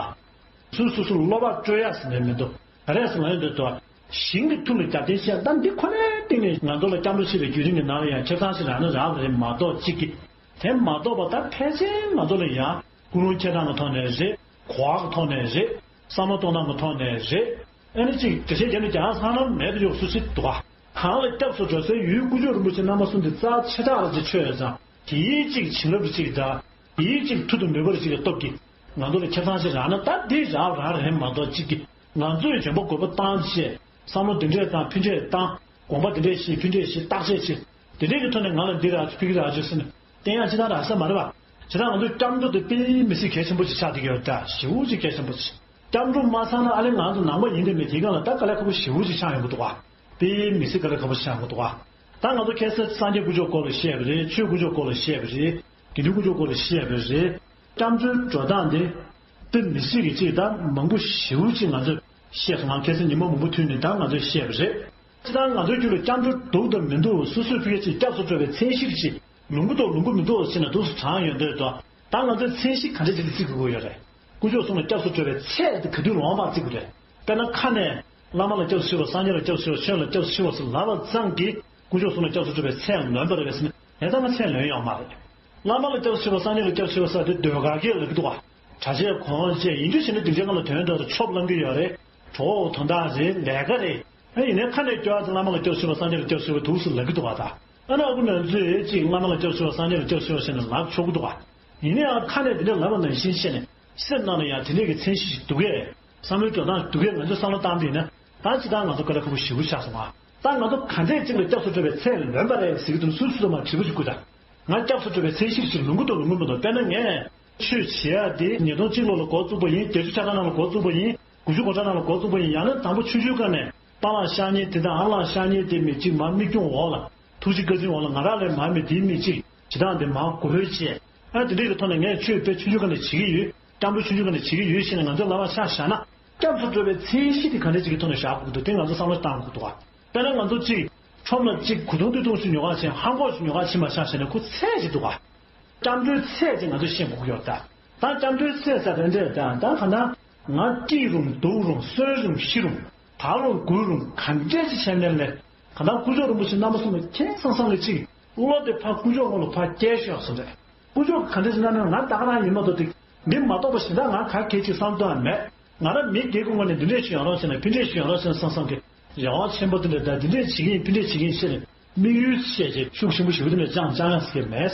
སུ་སུ་སུ་བློ་བག་སྤྲོད་ཡ་ཟེར་ནས་མི་འདུག་ག་རེ་ཟེར་ན་ཡོད་འདོད་དོ། ཞིང་གི་ཐུར་ལ་རྒྱབ་རྟེན་བཤད། ད་འདི་ཁོ་ནའི་སྟེང་ནས་ང་ཚོ་ལ་སྐྱབས་འགྲོ་བྱེད་པའི་བརྒྱུད་རིམ་གྱི་ནང་ལ་ཡང་ཁེ་བཟང་ཞིག་རག་ན་རག་པ་རེད་མ་གཏོགས་གཅིག་གི། དེ་མ་གཏོགས་པ་ད་ཕལ་ཆེར་ང་ཚོ་ལ་ཡང་ཀུན་སློང་འཁྱེར་སྟངས་ཀྱི་ཐོག་ནས་རེད། གོ་བ་གི་ཐོག་ནས་རེད། བསམ་བློ་གཏོང་སྟངས་ཀྱི་ཐོག་ནས་རེད། ཨ་ནི་གཅིག་འགྲེལ་བཤད་རྒྱབ་ནས་རྒྱག་ས་ལ་མེད་དུ་ཡོད་སུ་སྲིད་འདུག་ག་གང་ལ་སྐྱབས་སུ་འགྲོ་སའི་ཡུལ་དཀོན་མཆོག་རིན་པོ་ཆེ་རྣམ་པ་གསུམ་དེ་རྩ་ཆེ་དྲགས་ལ་ཅིག་ཆོད་ཡོད་ཙང་། དེའི་གཅིག་བྱིན་རླབས་ཅིག་དང་། དེའི་གཅིག་མཐུ་དང་ནུས་པ་ཅིག་གི་སྟོབས་ཀྱིས་ང་ཚོ་ལ་ཁེ་བཟང་ཞིག་རག་ན་ད་འདི་རག་རག་རེད་མ་གཏོགས་གཅིག་གི། ང་ཚོས་འཇོན་པ་རྒོད་པོ་བཏང་བྱས། བསམ་བློ་འདི་འདྲས་བཏང་། ཕན་ཆད་བཏང་། དགོངས་པ་འདི་འདྲས་བཞེས། ཕན་ཆད་བཞེས། བརྟག་དཔྱད་བྱེད། དེ་འདྲས་ཀྱི་ཐོག་ནས་ང་ལ་འདི་རག་ཅིག་ཕ་གི་རག་ཅིག་ཟེར་ནས་བསྟན་ཡག་ཅི་ལྟར་རག་ས་མ་རེད་པ། བྱས་ཙང་ང་ཚོའི་སྐྱབས་འགྲོ་དེ་དཔེ་མི་སྲིད་གལ་ཆེན་པོ་ཅིག་ཆགས་བསྡད་ཀྱི་ཡོད་ད། ཞེ་པོ་ཅིག་གལ་ཆེན་པོ་ཅིག་སྐྱབས་འགྲོ་མ་ཚང་ན་ཨ་ལས་ང་ཚོ་ནང་པ་ཡིན་དེ་མེད་དེའི་སྒང་ལ་ད་དཀའ་ལས་ཁག་པོ་ཞེ་པོ་ཅིག་ཆགས་ཡོང་གི་འདུག་ག་དཔེ་མི་སྲིད་དཀའ་ལས་ཁག་པོ་ཆགས་ཡོང་གི་འདུག་ག་ད་ང་ཚོ་ཁ་སང་སངས་རྒྱས་དཀོན་མཆོག་སྐོར་ལ་བཤད་པ་རེད། ཆོས་དཀོན་མཆོག་སྐོར་ལ་བཤད་པ་རེད། དགེ་འདུན་དཀོན་མཆོག་སྐོར་ལ་བཤད་པ་རེད། སྐྱབས་འགྲོའི་འགྲོ་སྟངས་དེ་དཔེ་མི་སྲིད་ཀྱི་ཅིག་ད་མང་པོ་ཞེ་པོ་ཅིག་ང་ཚོས་བཤད་སོང་། ང་ཁ་སང་ཉི་མ་མང་པོ་མཐུད་ནས་ད་ང་ཚོས་བཤད་པ་རེད། སྤྱིར་བཏང་ང་ཚོའི་རྒྱུད་ལ་སྐྱབས་འགྲོ་འདུག་དང་མི་འདུག་སོ་སོའི་ཕ་གི་ཅིག་སྐྱབས་སུ་འགྲོ་བའི་མཚན་གཞིར་ཅིག་ལོང་གི་འདུག་ལོང་གི་མི་འདུག་ཟེར་ནས་འདུག་སེ་དྲངས་ཡོང་དུས་དོ། ད་ང་ཚོས་མཚན་གཞི་ག་འདྲ་ཅིག་ལ་བརྩི་དགོས་ཀྱི་ཡོད་རེད། དཀོན་མཆོག་གསུམ་ལ་སྐྱབས་སུ་འགྲོ་བའི་ཚད་དེ་ག་དུས་ལོངས་པ་བརྩི་དགོས་རེད། དཔེར་ན་ཁ་ནས་བླ་མ་ལ་སྐྱབས་སུ་མཆིའོ། སངས་རྒྱས་ལ་སྐྱབས་སུ་མཆིའོ། ཆོས་ལ་སྐྱབས་སུ་མཆིའོ་ཟེར་ལབ་པ་ཙམ་གྱིས་དཀོན་མཆོག་གསུམ་ལ་སྐྱབས་སུ་འགྲོ་བའི་ཚད་ལོན་པ་རེད་པས་ཟེར་ན་ཡང་ད་ང་ཚད་ལོན་ཡོད་མ་རེད། བླ་མ་ལ་སྐྱབས་སུ་མཆིའོ། སངས་རྒྱས་ལ་སྐྱབས་སུ་མཆིའོ་ཟེར་དེ་ཟློས་གར་གྱི་ལབ་ཀྱི་འདུག་ག་གྲྭ་ཆས་གོན་བྱས་ཡིན་རྒྱུ་བྱས་ན་སྡིངས་ཆའི་སྒང་ལ་དོན་དག་ཏུ་ཆོབ་བླང་གི་ཡོད་རེད། གྲོགས་དོན་དག་རེད། ལས་ཀ་རེད། ཨ་ཡིན་ནའི་ཁ་ནས་སྐྱོ་བ་ཚོ་བླ་མ་ལ་སྐྱབས་སུ་མཆིའོ། སངས་རྒྱས་ལ་སྐྱབས་སུ་མཆིའོ་འདུག་སེ་ལབ་ཀྱི་འདུག་ག་ད་ཨ་ནི་ཨ་ཁུ་ང་ཚོས་ཅིག་བླ་མ་ལ་སྐྱབས་སུ་མཆིའོ། སངས་རྒྱས་ལ་སྐྱབས་སུ་མཆིའོ་ཟེར་ནས་ལབ་ཆོག་གི་འདུག་ག་ཡིན་ནའང་ཁ་ནས་དེ་འདྲ་ལབ་པ་ནང་བཞིན་བྱས་ནས་སེམས་ནང་ལ་ཡང་དེ་འདྲ་གི་མཚན་གཞི་ཞིག་འདུག་གས། བསམ་བློའི་འགྲོ་སྟངས་འདུག་གས། ང་ཚོས་བསམ་བློ་བཏང་པ་ཡིན་ན་ད་ཇི་ལྟར་ང་ཚོ་དཀའ་ལས་ཁག་པོ་ཞེ་པོ་ཆགས་སོང་ང་། ད་ང་ཚོ་ག་འདྲས་ཅིག་ལ་སྐྱབས་སུ་འགྲོ་བའི་ཚད་ལོན་པ་རེད་ཟེར་གྱི་འདུག་སུ་སུ་དང་མ་དྲི་བ་ཅིག་བཀོད་དང་། ང་སྐྱབས་སུ་འགྲོ་བའི་མཚན་གཞིར་ཞིག་ལོང་གི་འདུག་ལོང་གི་མི་འདུག་དཔེར་ན་ངས་ཆོས་བྱེད་ཡ་དེ་ཉིས་སྟོང་གཅིག་ལོ་ལ་འགོ་བཙུགས་པ་ཡིན། བརྒྱད་ཅུ་ཆ་ཚང་ནང་ལ་འགོ་བཙུགས་པ་ཡིན། དགུ་བཅུ་གོ་གྲངས་ནང་ལ་འགོ་བཙུགས་པ་ཡིན། ཡང་ན་དང་པོ་ཆུང་ཆུང་སྒང་ནས་པཱ་ལགས་ཤག་ཉེས་དེ་དང་ཨ་ལགས་ཤག་ཉེས་དེ་མི་གཅིག་མར་མིག་རྒྱུང་འོག་ལ་ཐུགས་རྗེ་བཀའ་དྲིན་འོག་ལ་ང་རང་ལས་མར་མི་དེའི་མི་གཅིག་བྱེད་སྟངས་དེ་མར་དགོས་པའི་ཆེད། ཨ་དེ་འདྲའི་གི་ཐོག་ནས་ངས་ཆོས་དཔེ་ཆུང་ཆུང་སྒང་ནས་བྱེད་ཀྱི་ཡོད། སྐྱབས་འགྲོ་ཆུང་ཆུང་སྒང་ནས་བྱེད་ཀྱི་ཡོད་ཞེས་ནས་ང་ཚོའི་ལག་པ་ཆ་བཞག་ན། སྐྱབས་སུ་འགྲོ་བའི་མཚན་གཞི་དེ་ག་འདྲ་ཅིག་གི་ཐོག་ནས་བཞག་དགོས་ཀྱི་འདུག་དེ་ང་ཚོ་བསམ་བློ་བཏང་དགོས་ཀྱི་འདུག་ག་དཔེར་ན་ང་ཚོ་གཅིག་ཁྲོམ་ལ་གཅིག་གོས་ཐུང་སྟོད་ཐུང་ཞིག་ཉོ་ག་ཕྱིན། ཧང་གོག་ཞིག་ཉོ་ག་ཕྱིན་པ་ཆ་བཞག་ན་ཁོ་ཚད་ཅིག་འདུག་ག་སྐྱབས་འགྲོའི་ཚད་ཅིག་ང་ཚོས་ཤེས་དགོས་ཀྱི་ཡོད་ད། ད་སྐྱབས་འགྲོའི་ཚད་ཟེར་དེ་འདྲས་ད་ད་ག་ན་ང་སྐྱིད་རུང་སྡུག་རུང་གསོན་རུང་ཤི་རུང་དར་རུང་རྒུད་རུང་ག་འདྲས་ཅིག་བྱས་ནས་ལས་ གང་ལྟར་དཀོན་མཆོག་རིན་པོ་ཆེ་རྣམ་པ་གསུམ་ལ་མཁྱེན་སང་སང་གི་ཅིག་བློ་དེ་ཕར་དཀོན་མཆོག་ངོ་ལ་ཕར་བསྐྱལ་ཤོག་གསུངས་རེད། དཀོན་མཆོག་ག་འདྲ་ཞིག་ན་ན་ང་ད་ག་རང་ཡིན་མ་གཏོགས་དེ་མི་མ་གཏོགས་པ་གཞན་དག་ང་ག་གལ་ཆེ་བསམ་གཏོང་ཡང་མེད། ང་རང་མི་སྒེར་གྱི་ངོས་ནས་འདི་འདྲས་ཞིག་ཡོང་རོགས་བྱས་ན་ཕན་འབྲས་ཞིག་ཡོང་རོགས་བྱས་ན་བསམ་བསམ་གི་རེ་བ་ཆེན་པོ་དེ་འདྲ་ད་འདི་འདྲས་བྱེད་ཀྱི་ཡིན་ཕན་འབྲས་བྱེད་ཀྱི་ཡིན་ཟེར་ནས་དམིགས་ཡུལ་བཤད་བྱས་ཤུགས་ཆེན་པོ་ཞེ་པོ་དེ་འདྲས་བཅངས་བཅངས་ཡང་ཟེར་གི་མེད།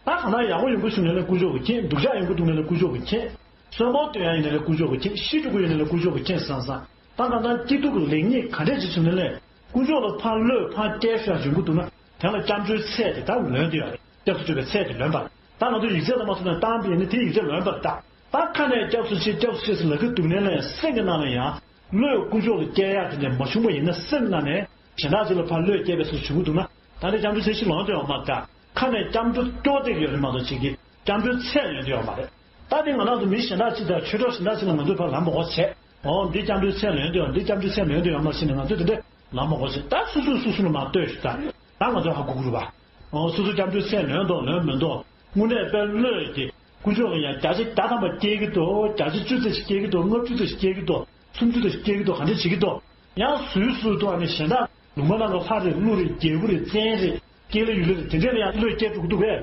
ད་གང་ལྟར་ཡག་པོ་ཡོང་གི་བྱུང་ནས་ལས་དཀོན་མཆོག་གི་མཁྱེན། སྡུག་ཅག་ཡོང་གི་འདུག་ནས་ལས་དཀོན་མཆོག་གི་མཁྱེན། གསོན་པོ་སྟོན་ཡ་ཡིན་ནས་ལས་དཀོན་མཆོག་གི་མཁྱེན། ཤི་འགྲོ་གི་ཡོད་ནས་ལས་དཀོན་མཆོག་གི་མཁྱེན་བསམ་བསམ། ད་གང་ལྟར་སྐྱིད་སྡུག་གི་ལེགས་ཉེས་ག་འདྲས་ཅིག་བྱུང་ནས་ལས་དཀོན་མཆོག་ལ་ཕར་བློས་ཕར་བསྐྱལ་ཤོག་ཡོང་གི་འདུག་ན་དེ་ལ་སྐྱབས་འགྲོའི་ཚད་དེ་ད་ལོན་དུ་ཡོད་རེད། སྐྱབས་སུ་འགྲོ་བའི་ཚད་དེ་ལོན་པ་རེད། ད་ང་ཚོ་ཡིག་ཚད་ལ་མ་ཐུག་ན་བཏང་པ་ཡིན་ན་དེ་ཡིག་ཚད་ལོན་པ་རེད་ད། ད་ཁ་ནས་སྐྱབས་སུ་མཆི་སྐྱབས་སུ་མཆི་ཟེར་ལབ་ཀྱི་འདུག་ནས་ལས་སེམས་ཀྱི་ནང་ལ་ཡང་བློས་དཀོན་མཆོག་ལ་བསྐྱལ་ཡག་དེ་འདྲ་མ་བྱུང་བ་ཡིན་ན་སེམས་ནང་ནས་གཞན་དག་ཅིག་ལ་ཕར་བློས་བསྐྱལ་བའི་བཟོ་བྱུང་གི་འདུག་ན་ད་ནི་སྐྱབས་འགྲོའི་ཚད་གཞི་ལོན་དུ་ཡོད་མ་རེད་ད། ཁ་ནས་སྐྱབས་འགྲོ་སྐྱོར་བསྡད་ཀྱི་ཡོད་རེད་མ་གཏོགས་ཅིག་གིས་སྐྱབས་འགྲོའི་ཚད་ལོན་དུ་ཡོད་མ་རེད། ད་དེ་ང་རང་ཚོ་མི་གཞན་དག་ཅིག་དང་ཆོས་གྲོགས་གཞན་དག་ཅིག་ལ་ང་ཚོས་ཕར་ལམ་མ་འགོག་བྱས། འོ་འདི་སྐྱབས་འགྲོའི་ཚད་ལོན་དུ་ཡོད། འདི་སྐྱབས་འགྲོའི་ཚད་ལོན་དུ་ཡོད་མ་ཤེས་ནས་ང་ཚོས་དེ་འདྲ་ལམ་མ་འགོག་བྱས། ད་སོ་སོས་སོ་སོ་ལ་མར་ལྟོས་ཤིག་ད་ད་ང་ཚོས་ཧ་གོ་གི་རེད་པ། འོ་སོ་སོ་སྐྱབས་འགྲོའི་ཚད་ལོན་དང་ལོན་མི་འདུག་དངོས་གནས་དཔེ་བློས་ཀྱི་དཀོན་མཆོག་ལ་ཡང་བརྒྱ་ཆ་བརྒྱ་ཐམ་པ་སྐྱེལ་གི་འདུག་བརྒྱ་ཆ་བཅུ་ཙམ་ཞིག་སྐྱེལ་གི་འདུག་ལྔ་བཅུ་ཙམ་ཞིག་སྐྱེལ་གི་འདུག་སུམ་ཅུ་ཙམ་ཞིག་སྐྱེལ་གི་འདུག་ག་འདྲ་བྱེད་ཀྱི་འདུག་ཡང་སུའི་སུའི་ཐོག་ནས་གཞན་དག་ལུང་པ་ནང་གི་ལྷ་རེད་ཀླུ་རེད་རྒྱལ་པོ་རེད་བཙན་རེད་ཀེ་ལི་ཡུལ་ལི་རེད་དེ་འདྲས་ལ་ཡང་བློས་སྐྱེལ་འགྲོ་གི་འདུག་གས།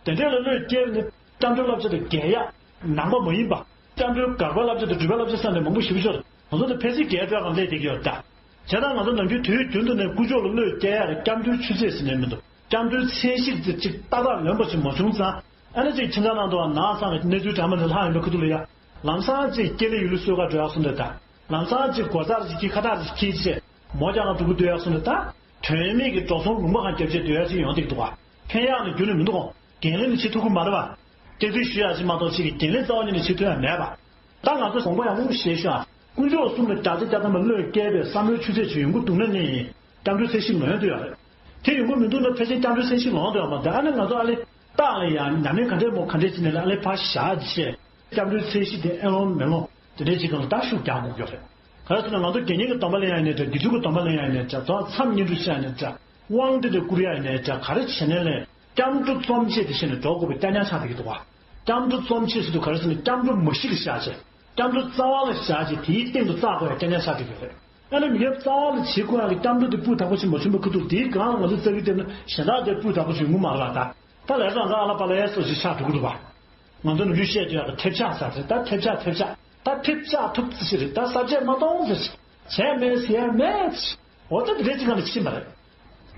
དེ་འདྲས་ལ་བློས་སྐྱེལ་ནས་སྐྱབས་འགྲོའི་བསླབ་བྱ་དེ་འགལ་ཡག་ནང་པ་མ་ཡིན་པ། སྐྱབས་འགྲོའི་དགག་པའི་བསླབ་བྱ་དང་སྒྲུབ་པའི་བསླབ་བྱ་ཟེར་ནས་མང་པོ་ཞེ་པོ་ཅིག་ཡོད་རེད། ང་ཚོ་དེ་ཕལ་ཆེར་འགལ་འགྲོ་གང་སླེབས་བསྡད་ཀྱི་ཡོད་རེད་ད། བྱས་ཙང་ང་ཚོ་ནམ་རྒྱུན་དུས་རྒྱུན་དུ་ནས་དཀོན་མཆོག་ལ་བློས་སྐྱེལ་ཡག་གི་སྐྱབས་འགྲོའི་ཆུ་ཚད་ཟེར་ནས་མི་འདུག་སྐྱབས་འགྲོའི་ཚད་གཞི་དེ་གཅིག་ཏག་ཏག་ལོན་པ་ཞིག་མ་བྱུང་ཙང་། ཨ་ནི་གཅིག་ཁྱིམ་ཚང་ནང་དུ་ནགས་ཚང་གི་གནས་ཚུལ་དྲ་མ་ནས་ལྷག་ཡོང་པའི་ཁ་ཐུག་ལ་ཡ། ལམ་སང་གཅིག་ཀེ་ལི་ཡུལ་ལུ་གསོལ་ཁ་འགྲོ་ཡག་སོང་འདྲ་ད། ལམ་སང་གཅིག་སྒོ་རྩར་གཅིག་ཁྱི་ཁ་བཏགས་གཅིག་ཁྱི་ཆེ། མོ་རྒྱག་ག་འགྲོ་གི་འདུག་ཡག་སོང་འདྲ་ད། དོན་མེད་ཀྱི་འགྲོ་སོང་ལུང་པ་གང་རྒྱབ་བྱས་སྡོད་ཡག་ཅིག་ཡོང་བསྡད་ཀྱི་འདུག་ག་ཕན་ཡག་ནི་རྒྱུན་ནས་མི་འདུག་གོ་འགན་ལེན་ནི་བྱེད་ཐུབ་ཀྱི་མ་རེད་པ། སྐྱག་རྫུན་ཞུ་ཡག་ཅིག་མ་གཏོགས་ཅིག་གི་འགན་ལེན་རྩ་བ་ཉིད་ནས་བྱེད་ཐུབ་ཡག་མེད་པ། ད་ང་ཚོ་དགོངས་པ་ཡག་པོ་བཞེས་ཤོག་ཨ། དཀོན་མཆོག་གསུམ་ལ་བརྒྱ་ཆ་བརྒྱ་ཐམ་པ་བློས་བཀལ་བའི་བསམ་བློའི་ཆུ་ཚད་ཅིག་ཡོང་གི་འདུག་ན་ནི། སྐྱབས་འགྲོའི་ཚད་གཞི་ལོན་ཡོང་དུ་ཡོད་རེད། དེ་ཡོང་གི་མི་འདུག་ན་ཕལ་ཆེར་སྐྱབས་འགྲོའི་ཚད་གཞི་ལོན་ཡོང་དུ་ཡོད་མ་རེད། ཨ་ནི་ང་ཚོ་ཨ་ལེ་རྟགས་ལ་ཡང་ཉམས་ལེན་ག་འདྲས་མོ་ག་འདྲས་བྱས་ནས་ལ་ཨ་ལེ་ཕར་བཞག་བྱས། སྐྱབས་འགྲོའི་ཚད་གཞི་དེ་ཨེ་ལོང་མེ་ལོང་དེ་འདྲས་ཅིག་གང་ལ་ད་ཤུགས་རྒྱག་དགོས་ཀྱི་ཡོད་རེད། ག་རེ་ཟེར་ན་ང་ཚོ་དགེ་བསྙེན་གྱི་སྡོམ་པ་ལེན་ཡག་ཡིན་ནའི་འདྲ། དགེ་ཚུལ་གྱི་སྡོམ་པ་ལེན་ཡག་ཡིན་ནའི་འདྲ། དོ་མཚམས་བསྙེན་སྒྲུབ་བྱེད་ཡག་ཡིན་ནའི་འདྲ། དབང་དེ་འདྲ་བསྐུར་ཡག་ཡིན་ནའི་འདྲ། ག་རེ་བྱེད་ནའི་ལས་སྐྱབས་འགྲོ་རྩོམ་ཆེད་དེ་བྱས་ནས་འགྲོ་དགོས་པའི་སྐྱོ་ཉལ་ཆགས་བསྡད་ཀྱི་འདུག་བ། སྐྱབས་འགྲོ་རྩོམ་ཆེད་ཟེར་དུས་ག་རེ་ཟེར་ན་སྐྱབས་འགྲོ་མ་གཞི་ལ་བཞག་བྱས། སྐྱབས་འགྲོ་རྩ་བ་ལ་བཞག་བྱས་དེའི་སྟེང་དུ་བཙག་དགོས་ཡག་སྐྱོ་ཉལ་ཆགས་བསྡད་ཀྱི་ཡོད་རེད། ཨ་ནི་མི་སྐྱབས་རྩ་བ་ལ་བྱེད་དགོས་ཡག་གི་སྐྱབས་འགྲོ་དེ་སྤུས་དག་པོ་ཞིག་མ་བྱུང་བའི་ཁ་ཐུག་དེའི་སྒང་ལ་ང་ཚོ་རྩ་བའི་དེབ་ན་གཞན་དག་དེ་སྤུས་དག་པོ་ཞིག་ཡོང་གི་མ་རེད་ལ་ད། ད་ལས་ཀ་ང་ཚོ་ཨ་ལ་པ་ལ་ཡ་སོ་ཞིག་ཆགས་འགྲོ་གི་འདུག་བ། ང་ཚོ་ནམ་རྒྱུན་བཤད་བསྡད་ཡག་གི་ཐེབས་ཆག་ཟེར་རེད། ད་ཐེབས་ཆག་ཐེབས་ཆག་ད་ཐེབས་ཆག་ཐུབ་ཙི་ཞིག་རེད། ད་གསར་བརྗེ་མ་གཏོང་ཟེར་ཞིག་བྱས་མེད་ཟེར་ཡག་མེད་ཅིག་འོ་ད་དེ་འདྲས་ཅིག་གང་ལ་ཕྱིན་པ་རེད།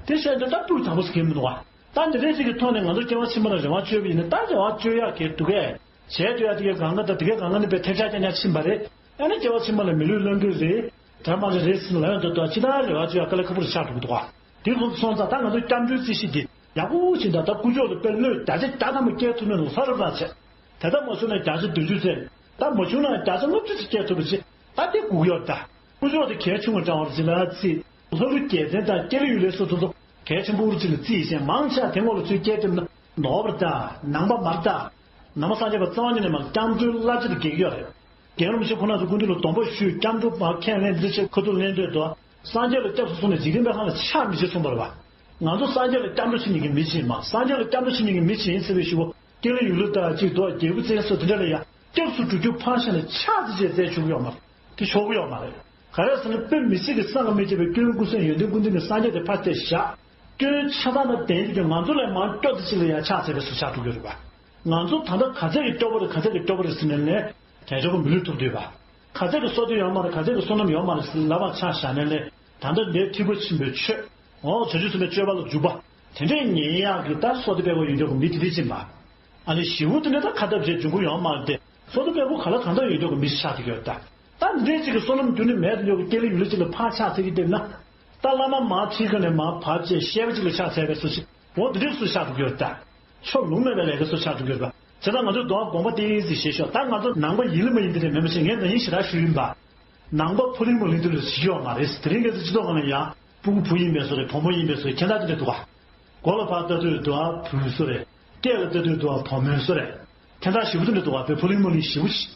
དེ་བཤད་དུས་ད་སྤུས་དག་པོ་ཟེར་མཁན་མི་འདུག་བ། ད་འདི་འདྲས་ཅིག་གི་ཐོག་ནས་ང་ཚོ་སྐྱེ་བ་ཕྱི་མ་ལ་རེ་བ་བཅོལ་བ་ཡིན་ན་ད་རེ་བ་བཅོལ་ཡག་གི་འདུག་གས། བྱས་དུས་ཡག་དེ་གའི་གང་ག་ད་དེ་གའི་གང་ག་ནི་པའི་ཐེབས་ཆག་རྐྱང་རྐྱང་ཕྱིན་པ་རེད། ཨ་ནི་སྐྱེ་བ་ཕྱི་མ་ལ་མི་ལུས་ལོན་གི་རེད། དེ་མ་རེད་རེད་ཟེར་ལབ་ཡོང་དུས་ད་ཅི་ད་རེ་བ་བཅོལ་ཡག་དཀའ་ལས་ཁག་པོ་རེ་ཆགས་འགྲོ་གི་འདུག་བ། དེ་སོང་སོང་ཙང་ད་ང་ཚོ་སྐྱབས་འགྲོའི་རྩིས་གཞི་འདི་ཡག་པོ་ཕྱིན། ད་ད་དཀོན་མཆོག་ལ་དཔེ་བློས་བརྒྱ་ཆ་བརྒྱ་ཐམ་པ་སྐྱེལ་ཐུབ་མིན་ལ་ལྷ་རབ་ར་བྱས། དེ་ལྟར་མ་བྱུང་ན་བརྒྱ་ཆ་བདུན་ཅུ་ཙམ། ད་མ་བྱུང་ན་བརྒྱ་ཆ་ལྔ་བཅུ་ཙམ་སྐྱེལ་ཐུབ་པ་ཅིག་ད་དེ་སྒུག་ཡོད་ད། དཀོན་མཆོག་དེ་གལ་ཆུང་བ་འདྲ་བར་ཅིག་ལ་རྩིས། ལྷ་ཀླུ་རྒྱལ་མཚན་དང་ཀེ་ལི་ཡུལ་ལས་སོགས་ཚོ་ཚོ་གལ་ཆེན་པོ་རུ་ཅིག་ལ་རྩིས་བྱས་མང་ཆེ་བ་དེ་སྔོན་ལ་ཚུར་སྐྱེལ་ཐུབ་ན་ནོར་བ་རེད་ད། ནང་པ་མ་རེད་ད། ནང་པ་སངས་རྒྱས་པ་རྩ་བ་ཉིད་ནས་མ་སྐྱབས་འགྲོའི་བསླབ་བྱ་དེ་འགལ་གྱི་ཡོད་རེད། རྒན་རིན་པོ་ཆེ་ཁོ་ན་ཚོ་སྐུ་མདུན་ལ་སྡོམ་པ་ཞུས། སྐྱབས་འགྲོ་མ་ཁས་ལེན་འདི་བྱས་ཁ་ཐུག་ལེན་འདོད་དོ། སངས་རྒྱས་ལ་སྐྱབས་སུ་སོང་ནས་འཇིག་རྟེན་པའི་ཁམས་ལ་ཆགས་མི་བྱེད་གསུངས་པ་རེད་བ། ང་ཚོ་སངས་རྒྱས་ལ་སྐྱབས་འགྲོ་བྱེད་མཁན་གྱི་མི་ཅིག་ཡིན་མ། སངས་རྒྱས་ལ་སྐྱབས་འགྲོ་བྱེད་མཁན་གྱི་མི་ཅིག་ཡིན་ཟེར་བའི་གཞུག་གུ་ཀེ་ལི་ཡུལ་ལུ་དང་གཅིག་འདུག་རྒྱལ་པོ་བཙན་སོགས་དེ་འདྲ་ལ་ཡང་སྐྱབས་སུ་འགྲོ་རྒྱུ་ཕངས་ཤ་ནས་ཆགས་ཙི་བྱས་བཙལ་ཆོག་གི་ཡོད་མ་རེད། དེ་ཆོག་གི་ཡོད་མ་རེད། ག་རེ་ཟེར་ན་དཔེ་མི་སྲིད་ཀྱི་བསམ་གྱིས་མི་ཁྱབ་པའི་སྐྱོན་ཀུན་སེལ་ཡོན་ཏན་ཀུན་ལྡན་གྱི་སངས་རྒྱས་དེ་ཕར་བལྟས་བཞག་སྐྱོན་ཆ་ཚང་དང་ལྡན་གྱི་ང་ཚོ་ལས་མང་སྐྱོ་དེ་ཅིག་ལ་ཡང་ཆགས་ཚར་བའི་བཟོ་ཆགས་འགྲོ་གི་ཡོད་རེད་པ། ང་ཚོ་ད་ལྟ་ག་ཚད་ཀྱི་སྐྱོ་པོ་རེད། ག་ཚད་ཀྱི་སྐྱོ་པོ་རེད་ཟེར་ནས་ནས་དལ་འབྱོར་གྱི་མི་ལུས་ཐོབ་འདོད་པ། ག་ཚད་ཀྱི་བསོད་བདེ་ཡོད་མ་རེད། ག་ཚད་ཀྱི་བསོད་ནམས་ཡོད་མ་རེད་ཟེར་ལབ་པ་ཆ་བཞག་ནས་ལས་ད་ལྟ་འདིར་ཐེག་པ་ཆེན་པོའི་ཆོས། འོ་བྱང་ཆུབ་སེམས་དཔའི་སྤྱོད་པ་ལ་འཇུག་པ། དེ་འདྲས་ཉན་ཡག་གི་ད་བསོད་བདེ་དཔལ་པོ་ཡོད་མཁན་གྱི་མི་དེ་འདྲས་ཅིག་མ། ཨ་ནི་ཞེ་པོ་དེ་འདྲས་ད་ཁ་འཐབ་བྱས་འབྱུང་གི་ཡོད་མ་རེད་དེ། བསོད་བདེ་དཔལ་པོ་ག་ལ་གང་འདྲ་ཡོད་མཁན་གྱི་མི་ཞིག་ཆགས་བསྡད་ཀྱི་ཡོད་ད། ད་འདི་འདྲས་ཅིག་གི་བསོད་ནམས་རྒྱུན་ནས་མེད་དུ་འགྲོ་གི་ཀེ་ལི་ཡུལ་ལུ་ཅིག་ལ་ཕར་ཆགས་ཚར་གྱི་བསྡད་ན། ད་བླ་མ་མར་ཁྲིད་མཁན་ནས་མར་བབས་བྱས་བཤད་པ་ཅིག་ལ་ཆགས་ཚར་བའི་བཟོ་ཅིག་འོ་འདི་འདྲས་བཟོ་ཆགས་འགྲོ་གི་ཡོད་ད། ཕྱོགས་ལྷུང་མེད་པའི་ལས་ཀ་བཟོ་ཆགས་འགྲོ་གི་ཡོད་པ། བྱས་ཙང་ང་ཚོས་མདོར་དགོངས་པ་ཏོག་ཙམ་བཞེས་ཤོག་ད་ང་ཚོ་ནང་པ་ཡིན་ལ་མ་ཡིན་དེ་རེད་མེད་མ་ཤེས། ངས་ན་ནིང་ཞེ་དྲག་ཞུས་ཡིན་པ། ནང་པ་ཕོ་གླིང་མོ་གླིང་དེ་ལ་ཞིག་ཡོད་མ་རེད། དེ་རིང་ཁ་སང་སྤྱི་ཚོགས་ནང་ལ་ཡང་སྤུ་གུ་བུ་ཡིན་པའི་བཟོ་རེད། བུ་མོ་ཡིན་པའི་བཟོ་རེད། ཁྱད་མཚར་དེ་འདྲ་འདུག་ག་མགོ་ལ་ཕར་ལྟ་དུས་དུ་བ་བུ་བཟོ་རེད། སྐེ་ལ་ལྟ་དུས་དུ་བ་བུ་མོའི་བཟོ་རེད། ཁྱད་མཚར་ཞེ་པོ་དེ་འདྲ་འདུག་ག་བོད་ཕོ་གླིང་མོ་གླིང་ཞེ་པོ་ཞིག་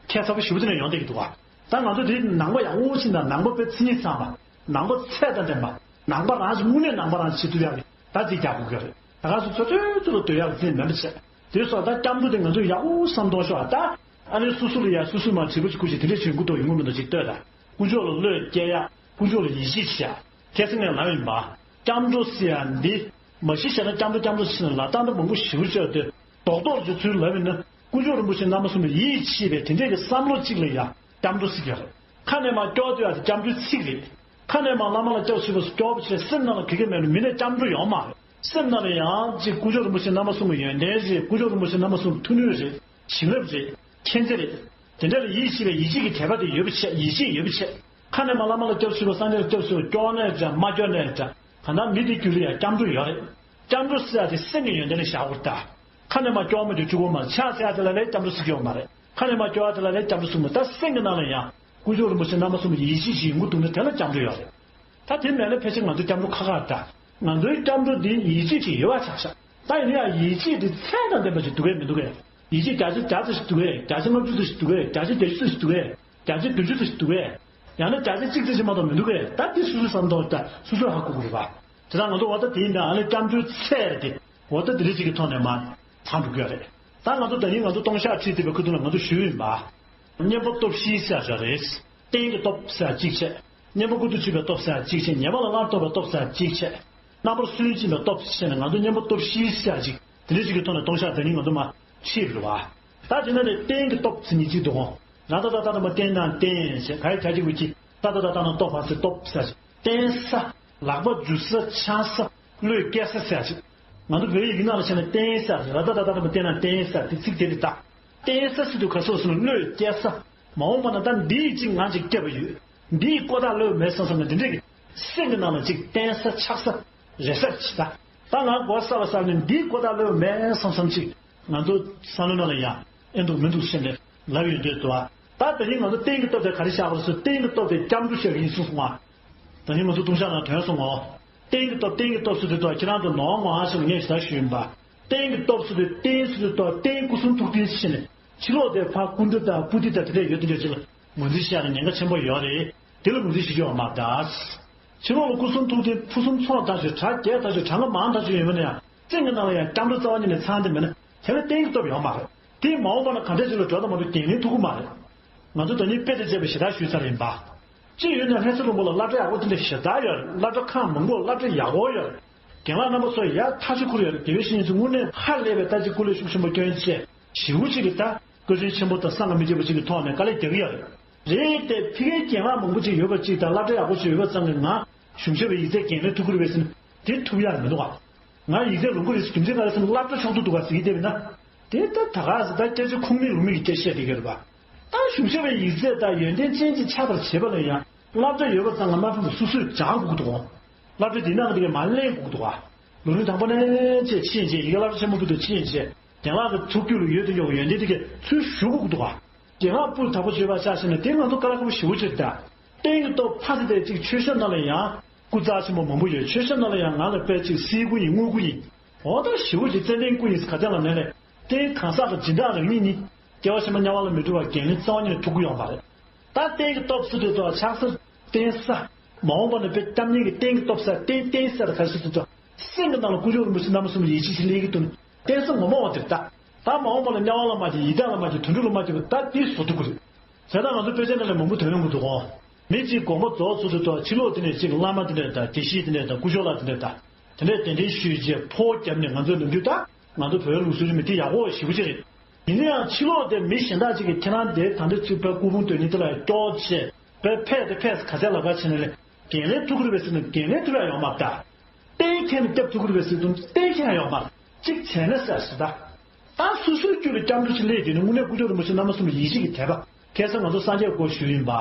ཁྱད་མཚར་པོ་ཞེ་པོ་དེ་འདྲ་ཡོང་བསྡད་ཀྱི་འདུག་ག་ད་ང་ཚོ་དེ་ནང་པ་ཡག་པོ་ཞིག་དང་ནང་པ་དཔེ་མཚན་ཉིད་ཚང་བ། ནང་པ་ཚད་དང་ལྡན་པ། ནང་པ་རང་ཞིག་དངོས་གནས་ནང་པ་རང་ཞིག་བྱེད་ཐུབ་ཡག་གི་ད་རྩིས་རྒྱག་དགོས་ཀྱི་རེད། ད་ག་སོ་སོ་ཚོད་ཚོད་ལ་སྡོད་ཡག་གི་རྩིས་མེད་པ་བྱས། དེ་སོགས་ད་སྐྱབས་འགྲོ་དེ་ང་ཚོས་ཡག་པོ་བསམ་གཏོང་ཤོག་ད་ཨ་ནི་སོ་སོ་ལ་ཡ་སོ་སོས་མ་བྱེད་པ་ཅིག་ཁུར་ཅིག་དེ་འདྲས་བྱེད་དགོས་དོ་ཡོང་གི་མི་འདུག་ཅིག་ལྟོས་དང་། དཀོན་མཆོག་ལ་བློས་བསྐྱལ་ཡག་དཀོན་མཆོག་ལ་ཡིད་ཆེས་བྱེད་ཡག་ཁ་སང་ངས་ལབ་ཡིན་པ། སྐྱབས་འགྲོ་ཟེར་ཡ་འདི། མ་གཞི་བྱས་ན་སྐྱབས་འགྲོ་སྐྱབས་འགྲོ་ཟེར་ནས་ལབ་སྟངས་འདི་མང་པོ་ཞེ་པོ་ཅིག་ཡོད་དེ། རྡོག་རྡོག་ཅིག་ཚུར་ལབ་ཡིན་ན། སྐུ་ཞབས་རིན་པོ་ཆེ་རྣམ་པ་གསུམ་ལ་ཡིད་ཆེས་པའི་དེ་འདྲས་ཀྱི་བསམ་བློ་གཅིག་ལ་ཡ་སྐྱབས་འགྲོ་ཟེར་གྱི་རེད། ཁ་ནས་མར་སྐྱོར་དུ་ཡ་དེ་སྐྱབས་འགྲོའི་ཚིག་རེད། ཁ་ནས་མར་བླ་མ་ལ་སྐྱབས་སུ་མཆིའོ་ཟེར་སྐྱོར་བ་བྱས་སེམས་ནང་ལ་ག་གེ་མེད་ན་མི་ནས་སྐྱབས་འགྲོ་ཡོང་མ་རེད། སེམས་ནང་ལ་ཡང་ཅིག་སྐུ་ཞབས་རིན་པོ་ཆེ་རྣམ་པ་གསུམ་གྱི་ཡོན་ཏན་རེད། སྐུ་ཞབས་རིན་པོ་ཆེ་རྣམ་པ་གསུམ་གྱི་མཐུ་ནུས་རེད། བྱིན་རླབས་རེད། མཁྱེན་བརྩེ་རེད། དེ་འདྲ་ལ་ཡིད་ཆེས་པའི་ཡིད་ཆེས་ཀྱི་དད་པ་དེ་ཡོད་པ་བྱས། ཡིད་ཆེས་ཡོད་པ་བྱས། ཁ་ནས་མར་བླ་མ་ལ་སྐྱབས་སུ་མཆིའོ་སངས་རྒྱས་ལ་སྐྱབས་སུ་མཆིའོ་སྐྱོར་ནས་འདྲ་མ་སྐྱོར་ནས་འདྲ། གང་ལྟར་མི་དེ་རྒྱུད་ལ་ཡང་སྐྱབས་འགྲོ་ཡོད་རེད། སྐྱབས་འགྲོ་ཟེར་ཡ་དེ་སེམས་ཀྱི་ཡོན་ཏན་ལ་བཞག་དགོས་རེད་ད། ཁ་ནས་མར་སྐྱོར་མ་དེ་བཅུག་དགོས་མ་རེད། ཕྱག་འཚལ་ཡ་དེ་ལ་ལས་སྐྱབས་འགྲོ་ཟེར་གྱི་ཡོད་མ་རེད། ཁ་ནས་མར་སྐྱོར་བ་དེ་ལ་ལས་སྐྱབས་འགྲོ་གསུངས་མ། ད་སེམས་ཀྱི་ནང་ལ་ཡང་སྐུ་ཞབས་རིན་པོ་ཆེ་རྣམ་པ་གསུམ་གྱི་ཡིད་ཆེས་ཤིག་ཡོང་གི་འདུག་ན་དེ་ལ་སྐྱབས་འགྲོ་ཡོད་རེད། ད་དེ་མེད་ན་ཕལ་ཆེར་ང་ཚོའི་སྐྱབས་འགྲོ་འདི་ཡིད་ཆེས་ཀྱི་ཡོད་པ་ཆགས་ཤག་ད་ཡིན་ཡང་ཡིད་ཆེས་འདི་ཚད་དང་ལྡན་པ་ཞིག་འདུག་གས་མི་འདུག་གས། ཡིད་ཆེས་བརྒྱ་ཆ་བརྒྱ་ཙམ་ཞིག་འདུག་གས། བརྒྱ་ཆ་ལྔ་བཅུ་ཙམ་ཞིག་འདུག་གས། བརྒྱ་ཆ་བརྒྱད་ཅུ་ཙམ་ཞིག་འདུག་གས། བརྒྱ་ཆ་བདུན་ཅུ་ཙམ་ཞིག་འདུག་གས། ཡང་ན་བརྒྱ་ཆ་གཅིག་ཙམ་ཞིག་མ་གཏོགས་མི་འདུག་གས། ད་འདི་སོ་སོས་བསམ་ཐོག་ད་སོ་སོས་ཧ་གོ་དགོས་རེད་པ། དེ་དག་ང་ཚོ་འོ་ད་དེ་ཡིན་ན་ཨ་ནི་སྐྱབས་འགྲོའི་ཚད་དེ་འོ་ད་དེ་འདྲ་ཅིག་གི་ཐོག་ནས་མར་ཚང་འགྲོ་གི་ཡོད་རེད། ད་ང་ཚོ་ད་ནི་ང་ཚོ་ལྟུང་བཤགས་ཁྲིད་བསྡད་པའི་ཁ་ཐུག་ལ་ང་ཚོ་ཞུས་ཡིན་པ། གཉེན་པོ་སྟོབས་བཞི་ཟེར་ཡ་རེད། རྟེན་གྱི་སྟོབས་ཟེར་ཡ་གཅིག་བྱས། གཉེན་པོ་ཀུན་ཏུ་སྤྱོད་པའི་སྟོབས་ཟེར་ཡ་གཅིག་བྱས། ཉེས་པ་ལ་སླར་ལྡོག་པའི་སྟོབས་ཟེར་ཡ་གཅིག་བྱས། རྣམ་པར་སུན་འབྱིན་པའི་སྟོབས་བྱས་ནས་ང་ཚོ་གཉེན་པོ་སྟོབས་བཞི་ཟེར་ཡ་གཅིག་དེ་འདྲ་ཞིག་གི་ཐོག་ནས་ལྟུང་བཤགས་དེ་ནི་ང་ཚོ་མ་ཁྲིད་རེད་བ། ད་དེ་ན་ནི་རྟེན་གྱི་སྟོབས་ཟེར་ནི་གཅིག་འདུག་གོ། ར་ད་ད་ད་ད་མ་རྟེན་དང་རྟེན་ཞེས་ག་ཡི་ག་གཅིག་པུ་གཅིག་ད་ད་ད་ད་ན་སྟོབས་ཕ་སེ་སྟོབས་ཟེར་ཞིག་རྟེན་ས། ལག་པ་འཇུ་ས་འཆང་ས། བློས་སྐྱེལ་ས་ཟེར་ཞིག་ང་ཚོ་བོད་ཡིག་ནང་ལ་བྱས་ན་རྟེན་ས་ར་ད་ད་ད་ད་མ་རྟེན་དང་རྟེན་ས་དེ་ཚིག་དེ་རེད་ད། བརྟེན་ས་ཟེར་དུས་ག་སོགས་སུ་ནི་བློས་བསྐྱལ་ས། མ་འོངས་པ་ན་ད་འདིའི་གཅིག་ང་གཅིག་བསྐྱབས་པ་ཡོད། འདིའི་ཀོ་ཐག་ལོས་མེད་བསམ་བསམ་ན་འདི་འདྲས་ཀྱི་སེམས་ཀྱི་ནང་ལ་གཅིག་བརྟེན་ས་ཆགས་ས་རེ་ས་ཅི་ད། ད་ང་གོ་ས་བ་ས་ནི་འདིའི་ཀོ་ཐག་ལོས་མེད་བསམ་བསམ་ཅིག་ང་ཚོ་བསམ་བློ་ནང་ལ་ཡང་ཨེ་འདུག་མི་འདུག་ཟེར་ནས་ལབ་ཡོང་དུས་དུ་བ། ད་ད་ནི་ང་ཚོ་རྟེན་གྱི་སྟོབས་དེ་ག་རེ་བཞག་པ་རེད་ཟེར་རྟེན་གྱི་སྟོབས་དེ་སྐྱབས་འགྲོ་བྱེད་ཀྱི་ཡིན་གསུངས་སོང་ང་། ད་ནི་ང་ཚོ་ལྟུང་བཤགས་ནང་དོན་སོང་ངོ་། རྟེན་གྱི་སྟོབས་རྟེན་གྱི་སྟོབས་ཟེར་དུས་ད་ཁྱེད་རང་ཚོ་ནོར་ངོ་ཨ་ཞེས་ངས་ཞེ་དྲག་ཞུས་ཡིན་པ། རྟེན་གྱི་སྟོབས་ཟེར་དུས་རྟེན་ཟེར་དུས་ད་རྟེན་སྐུ་གསུང་ཐུགས་རྟེན་ཟེར་ནས་ཕྱི་ལོགས་དེ་ཕར་སྐུ་འདྲ་དང་པུ་ཏི་དང་དེ་འདྲ་ཡོད་དེ་འདྲ་ཅིག་ལ་ངོས་འཛིན་བྱས་ན་ཉེན་ཁ་ཆེན་པོ་ཡོད་རེད། དེ་ལ་ངོས་འཛིན་བྱེད་རྒྱུ་ཡོད་མ་རེད། ཕྱི་ལོགས་ལ་སྐུ་གསུང་ཐུགས་རྟེན་ཕུན་སུམ་ཚོགས་ཐག་ཆོད་གྲ་རྒྱས་ཐག་ཆོད་གྲངས་ཀ་མང་ཐག་ཆོད་ཡོད་མིན་ན་ཡང་སེམས་ཀྱི་ནང་ལ་ཡང་སྐྱབས་འགྲོ་རྩ་བ་ཉིད་ནས་ཚང་དེ་མེད་ན་དེ་ལ་རྟེན་གྱི་སྟོབས་ཡོད་མ་རེད། དེ་མ་འོངས་པ་ན་ག་འདྲ་ཅིག་ལ་འགྲོ་དང་མ་འགྲོ་འགན་ལེན་ཐུབ་ཀྱི་མ་རེད། ང་ཚོ་ད་ནི་དཔེ་དེ་བྱས་པའི་ཞེ་དྲག་ཞུས་ཚར་ཡིན་པ། སྤྱིར་ཡོད་ན་ལྷ་ས་ལྷུན་པོ་ལ་སློབ་གྲྭ་ཡག་པོ་དེ་འདྲ་ཞེ་དྲག་ཡོད་རེད། སློབ་གྲྭ་ཁག་མང་པོ་སློབ་གྲྭ་ཡག་པོ་ཡོད་རེད། རྒན་ལགས་རྣམ་པ་ཚོ་ཡག་ཐག་ཆོད་ཁུར་ཡོད་རེད། དགེ་བའི་བཤེས་གཉེན་ཚོ་དངོས་གནས་ཧ་ལས་པའི་ལྟ་ཅི་སྐུ་ལས་ཤུགས་ཆེན་པོ་བསྐྱོན་བྱས་ཞེ་པོ་ཅིག་གི་ད་བཀའ་དྲིན་ཆེན་པོ་དང་སངས་རྒྱས་མི་བརྗེད་པ་ཅིག་གི་ཐོག་ནས་དཀའ་ལས་རྒྱག་གི་ཡོད་རེད། རེད་དེ་ཕ་གིའི་རྒན་ལགས་མང་པོ་ཅིག་ཡོད་པ་ཅིག་དང་སློབ་གྲྭ་ཡག་པོ་ཅིག་ཡོད་པ་ཙམ་གྱིས་ང་གཞུང་ཞབས་པའི་ཡིག་ཚད་འགན་ལེན་ཐུབ་ཀྱི་རེད་པས་ཟེར་ན་དེ་ཐུབ་ཡག་མི་འདུག་ག་ང་ཡིག་ཚད་ལོངས་ཀྱི་རེད་ཟེར་རྒྱུ་མཚན་ག་རེ་ཟེར་ན་སློབ་གྲྭ་ཕྱོགས་བསྡུ་འདུག་ག་ཟེར་གྱི་བསྡད་པ་ཡིན་ན། དེ་ལྟ་ད་ག་ཟེ་ད་སྐད་ཆ་ཁུངས་མེད་ལུང་མེད་ཀྱི་སྐད་ཆ་བཤད་བསྡད་ཀྱི་རེད་པ། ད་གཞུང་ཞབས་པའི་ཡིག་ཚད་དང་ཡོན་ཏན་ཅན་ཅིག་ཆགས་པར་བྱེད་པ་ལ་ཡང་སློབ་གྲྭ་ཡོད་པ་ཙམ་ལ་མ་ཕན་པར་སོ་སོས་སྦྱང་དགོས་ཀྱི་འདུག་ག་སློབ་གྲྭ་འདི་ནང་གི་དེ་གས་མར་ལེན་དགོས་ཀྱི་འདུག་ག་ལོ་རིམ་དང་པོ་ནས་བྱས་ཕྱིན་བྱས་ཡི་གེ་སློབ་གྲྭ་ཆེན་མོ་ཕུད་དུ་ཕྱིན་བྱས་རྒན་ལགས་ཀྱི་ཐུགས་རྒྱུད་ལ་ཡོད་དུ་ཡོད་ཡོན་ཏན་དེ་གས་ཚུར་ཞུ་དགོས་ཀྱི་འདུག་ག་རྒན་ལགས་སྤུས་དག་པོ་བྱེད་པ་ཆ་བཞག་ན་དེ་ང་ཚོ་དཀའ་ལས་ཁག་པོ་ཞེ་པོ་ཅིག་རེད་ད། རྟེན་གྱི་སྟོབས་ཕ་ཟེར་དེ་གཅིག་ཆོས་ཞབས་ནང་ལ་ཡང་སྐུ་རྩ་ཆེན་པོ་མང་པོ་ཡོད། ཆོས་ཞབས་ནང་ལ་ཡང་ང་ལ་དཔེ་གཅིག་སྲིད་སྐུ་ཡིན་དངོས་སྐུ་ཡིན། འོ་ད་ཞེ་པོ་ཅིག་ཙནྡན་སྐུ་ཡིན་ཟེར་ག་ཚད་ལ་ནས་ལས་རྟེན་གང་ཟག་གི་སྦྱིན་བདག་རང་ཉིད་ནི་སྐྱེ་བ་ཕྱི་མ་དམྱལ་བ་ལ་མི་འགྲོ་བར་འགན་ལེན་རྩ་བ་ཉིད་ནས་ཐུབ་ཀྱི་ཡོད་མ་རེད། ད་རྟེན་གྱི་སྟོབས་ཟེར་དུས་ད་ཕྱག་འཚལ་རྟེན་ས། མ་འོངས་པ་ན་དཔེ་སྐྱབས་གནས་ཀྱི་རྟེན་གྱི་སྟོབས་ས་རྟེན་རྟེན་ས་ད་ག་ཟེར་དུས་ད་སེམས་ཀྱི་ནང་ལ་སྐུ་ཞབས་རིན་པོ་ཆེ་རྣམ་པ་གསུམ་ཡིད་ཆེས་ཤིག་སླེབས་ཀྱི་འདུག་ན་རྟེན་ས་ངོ་མ་བ་དེར་ད། ད་མ་འོངས་པ་ན་དམྱལ་བ་ལ་མ་སྐྱེས་ཡི་དྭགས་ལ་མ་སྐྱེས་དུད་འགྲོ་ལ་མ་སྐྱེས་པ་ད་དེ་བཟོ་ཐུབ་ཀྱི་རེད། བྱས་ཙང་ང་ཚོ་དཔེ་ཆ་ནང་ལ་མང་པོ་ཐོན་ཡོང་གི་འདུག་གོ། མི་གཅིག་དགོངས་པ་རྫོགས་ཚར་དུས་ད་ཕྱི་ལོགས་དེ་ནས་གཅིག་བླ་མ་དེ་འདྲས་དང་དགེ་བཤེས་དེ་འདྲས་དང་སྐུ་ཞབས་ལགས་དེ་འདྲས་དང་དེ་འདྲས་གདན་འདྲེན་ཞུས་རྗེས་འཕོ་བརྒྱབ་ནས་ང་ཚོའི་ལོ་རྒྱུས་ད་ང་ཚོ་བོད་ལུགས་སྲོལ་རིས་མེད་དེ་ཡག་པོ་ཞེ་པོ་ཅིག་རེད། ཡིན་ན་ཡང་ཕྱི་ལོགས་དེ་མི་གཞན་དག་ཅིག་གིས་ཁྱེད་རང་དེ་ད་འདི་ཚུད་པའི་སྐུ་ཕུང་སྟོན་ནི་དེ་ལ་སྐྱོར་བྱས་པའི་ཕེབས་དེ་ཕེབས་ག་ཚད་ལ་ག་བྱས་ནས་ལས་འགན་ལེན་ཐུབ་ཀྱི་རེད་པས་ཟེར་ན་འགན་ལེན་ཐུབ་ཡག་ཡོད་མ་རེད་ད། གཏན་འཁེལ་ནས་སྐྱབས་ཐུབ་ཀྱི་རེད་པས་ཟེར་དུས་གཏན་འཁེལ་ཡག་ཡོད་མ་རེད། གཅིག་བྱས་ན་ཟེར་ཟེར་ད། ད་སོ་སོའི་རྒྱུད་ལ་སྐྱབས་འགྲོ་ཅིག་སླེབས་དུས་ནི་དངོས་གནས་སྐུ་ཞབས་རིན་པོ་ཆེ་རྣམ་པ་གསུམ་ལ་ཡིད་ཆེས་ཀྱི་དད་པ། ཁ་སང་ང་ཚོ་སངས་རྒྱས་སྐོར་ཞུས་ཡིན་པ།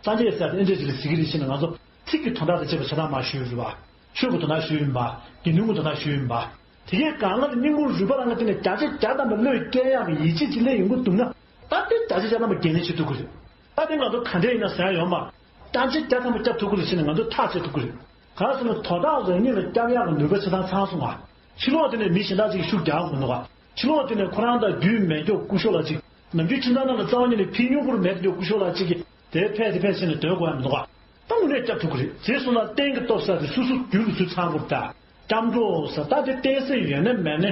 སངས་རྒྱས་ཟེར་དེ་ཨེ་འདྲས་ཅིག་ལ་ཟེར་གྱི་རེད་ཟེར་ནས་ང་ཚོ་ཚིག་གི་དོན་དག་དང་བཅས་པ་ཞེ་དྲག་མར་ཞུས་ཡོད་རེད་པ། ཆོས་ཀྱི་དོན་དག་ཞུས་ཡིན་པ། དགེ་འདུན་གྱི་དོན་དག་ཞུས་ཡིན་པ། དེ་གའི་སྒང་ལ་སྙིང་ཁུང་རུས་པ་རང་གི་སྟེང་ནས་བརྒྱ་ཆ་བརྒྱ་ཐམ་པ་བློས་བཀལ་ཡག་གི་ཡིད་ཆེས་ཅིག་སླེབས་ཡོང་གི་འདུག་ན། ད་དེ་བརྒྱ་ཆ་བརྒྱ་ཐམ་པ་འགན་ལེན་བྱེད་ཐུབ་ཀྱི་རེད། ད་དེ་ང་ཚོ་ག་འདྲས་ཡིན་ན་ཟེར་ཡག་ཡོད་མ་རེད། བརྒྱ་ཆ་བརྒྱ་ཐམ་པ་སྐྱབས་ཐུབ་ཀྱི་རེད་ཟེར་ནས་ང་ཚོ་ཐག་བཅད་ཐུབ་ཀྱི་རེད། གང་ཟེར་ན་དོ་བདག་རང་ཉིད་ལ་སྐྱབས་ཡག་གི་ནུས་པ་ཆ་ཚང་ཚང་སོང་བ། ཕྱི་ལོགས་དེ་ནས་མི་གཞན་དག་ཅིག་ཤུགས་རྒྱག་དགོས་འདུག་ག་ཕྱི་ལོགས་དེ་ནས་ཁོ་རང་དང་རྒྱུས་མེད་མགྱོགས་སྐུ་ཞབས་ལ་ཅིག་ནམ་རྒྱུན་ཁྱིམ་ཚང་ནང་ལ་རྩ་བ་ཉིད་ནས་ཕན་ཡོན་པོར་མེད་མགྱོགས་སྐུ་ཞབས་ལ་ཅིག་གིས་དེ་ཕེབས་དེ་ཕེབས་ཟེར་ནས་སྡོད་དགོས་ཡག་མི་འདུག་ག་ད་དངོས་གནས་སྐྱབས་ཐུབ་ཀྱི་རེད། བྱས་སོང་ན་རྟེན་གྱི་སྟོབས་ཟེར་དེ་སོ་སོ་རྒྱུད་ལ་ཚུར་ཚང་དགོས་རེད་ད། སྐྱབས་འགྲོ་ཟེར་ད་དེ་བསྟན་སྲིད་ཡོད་ན་མེད་ན་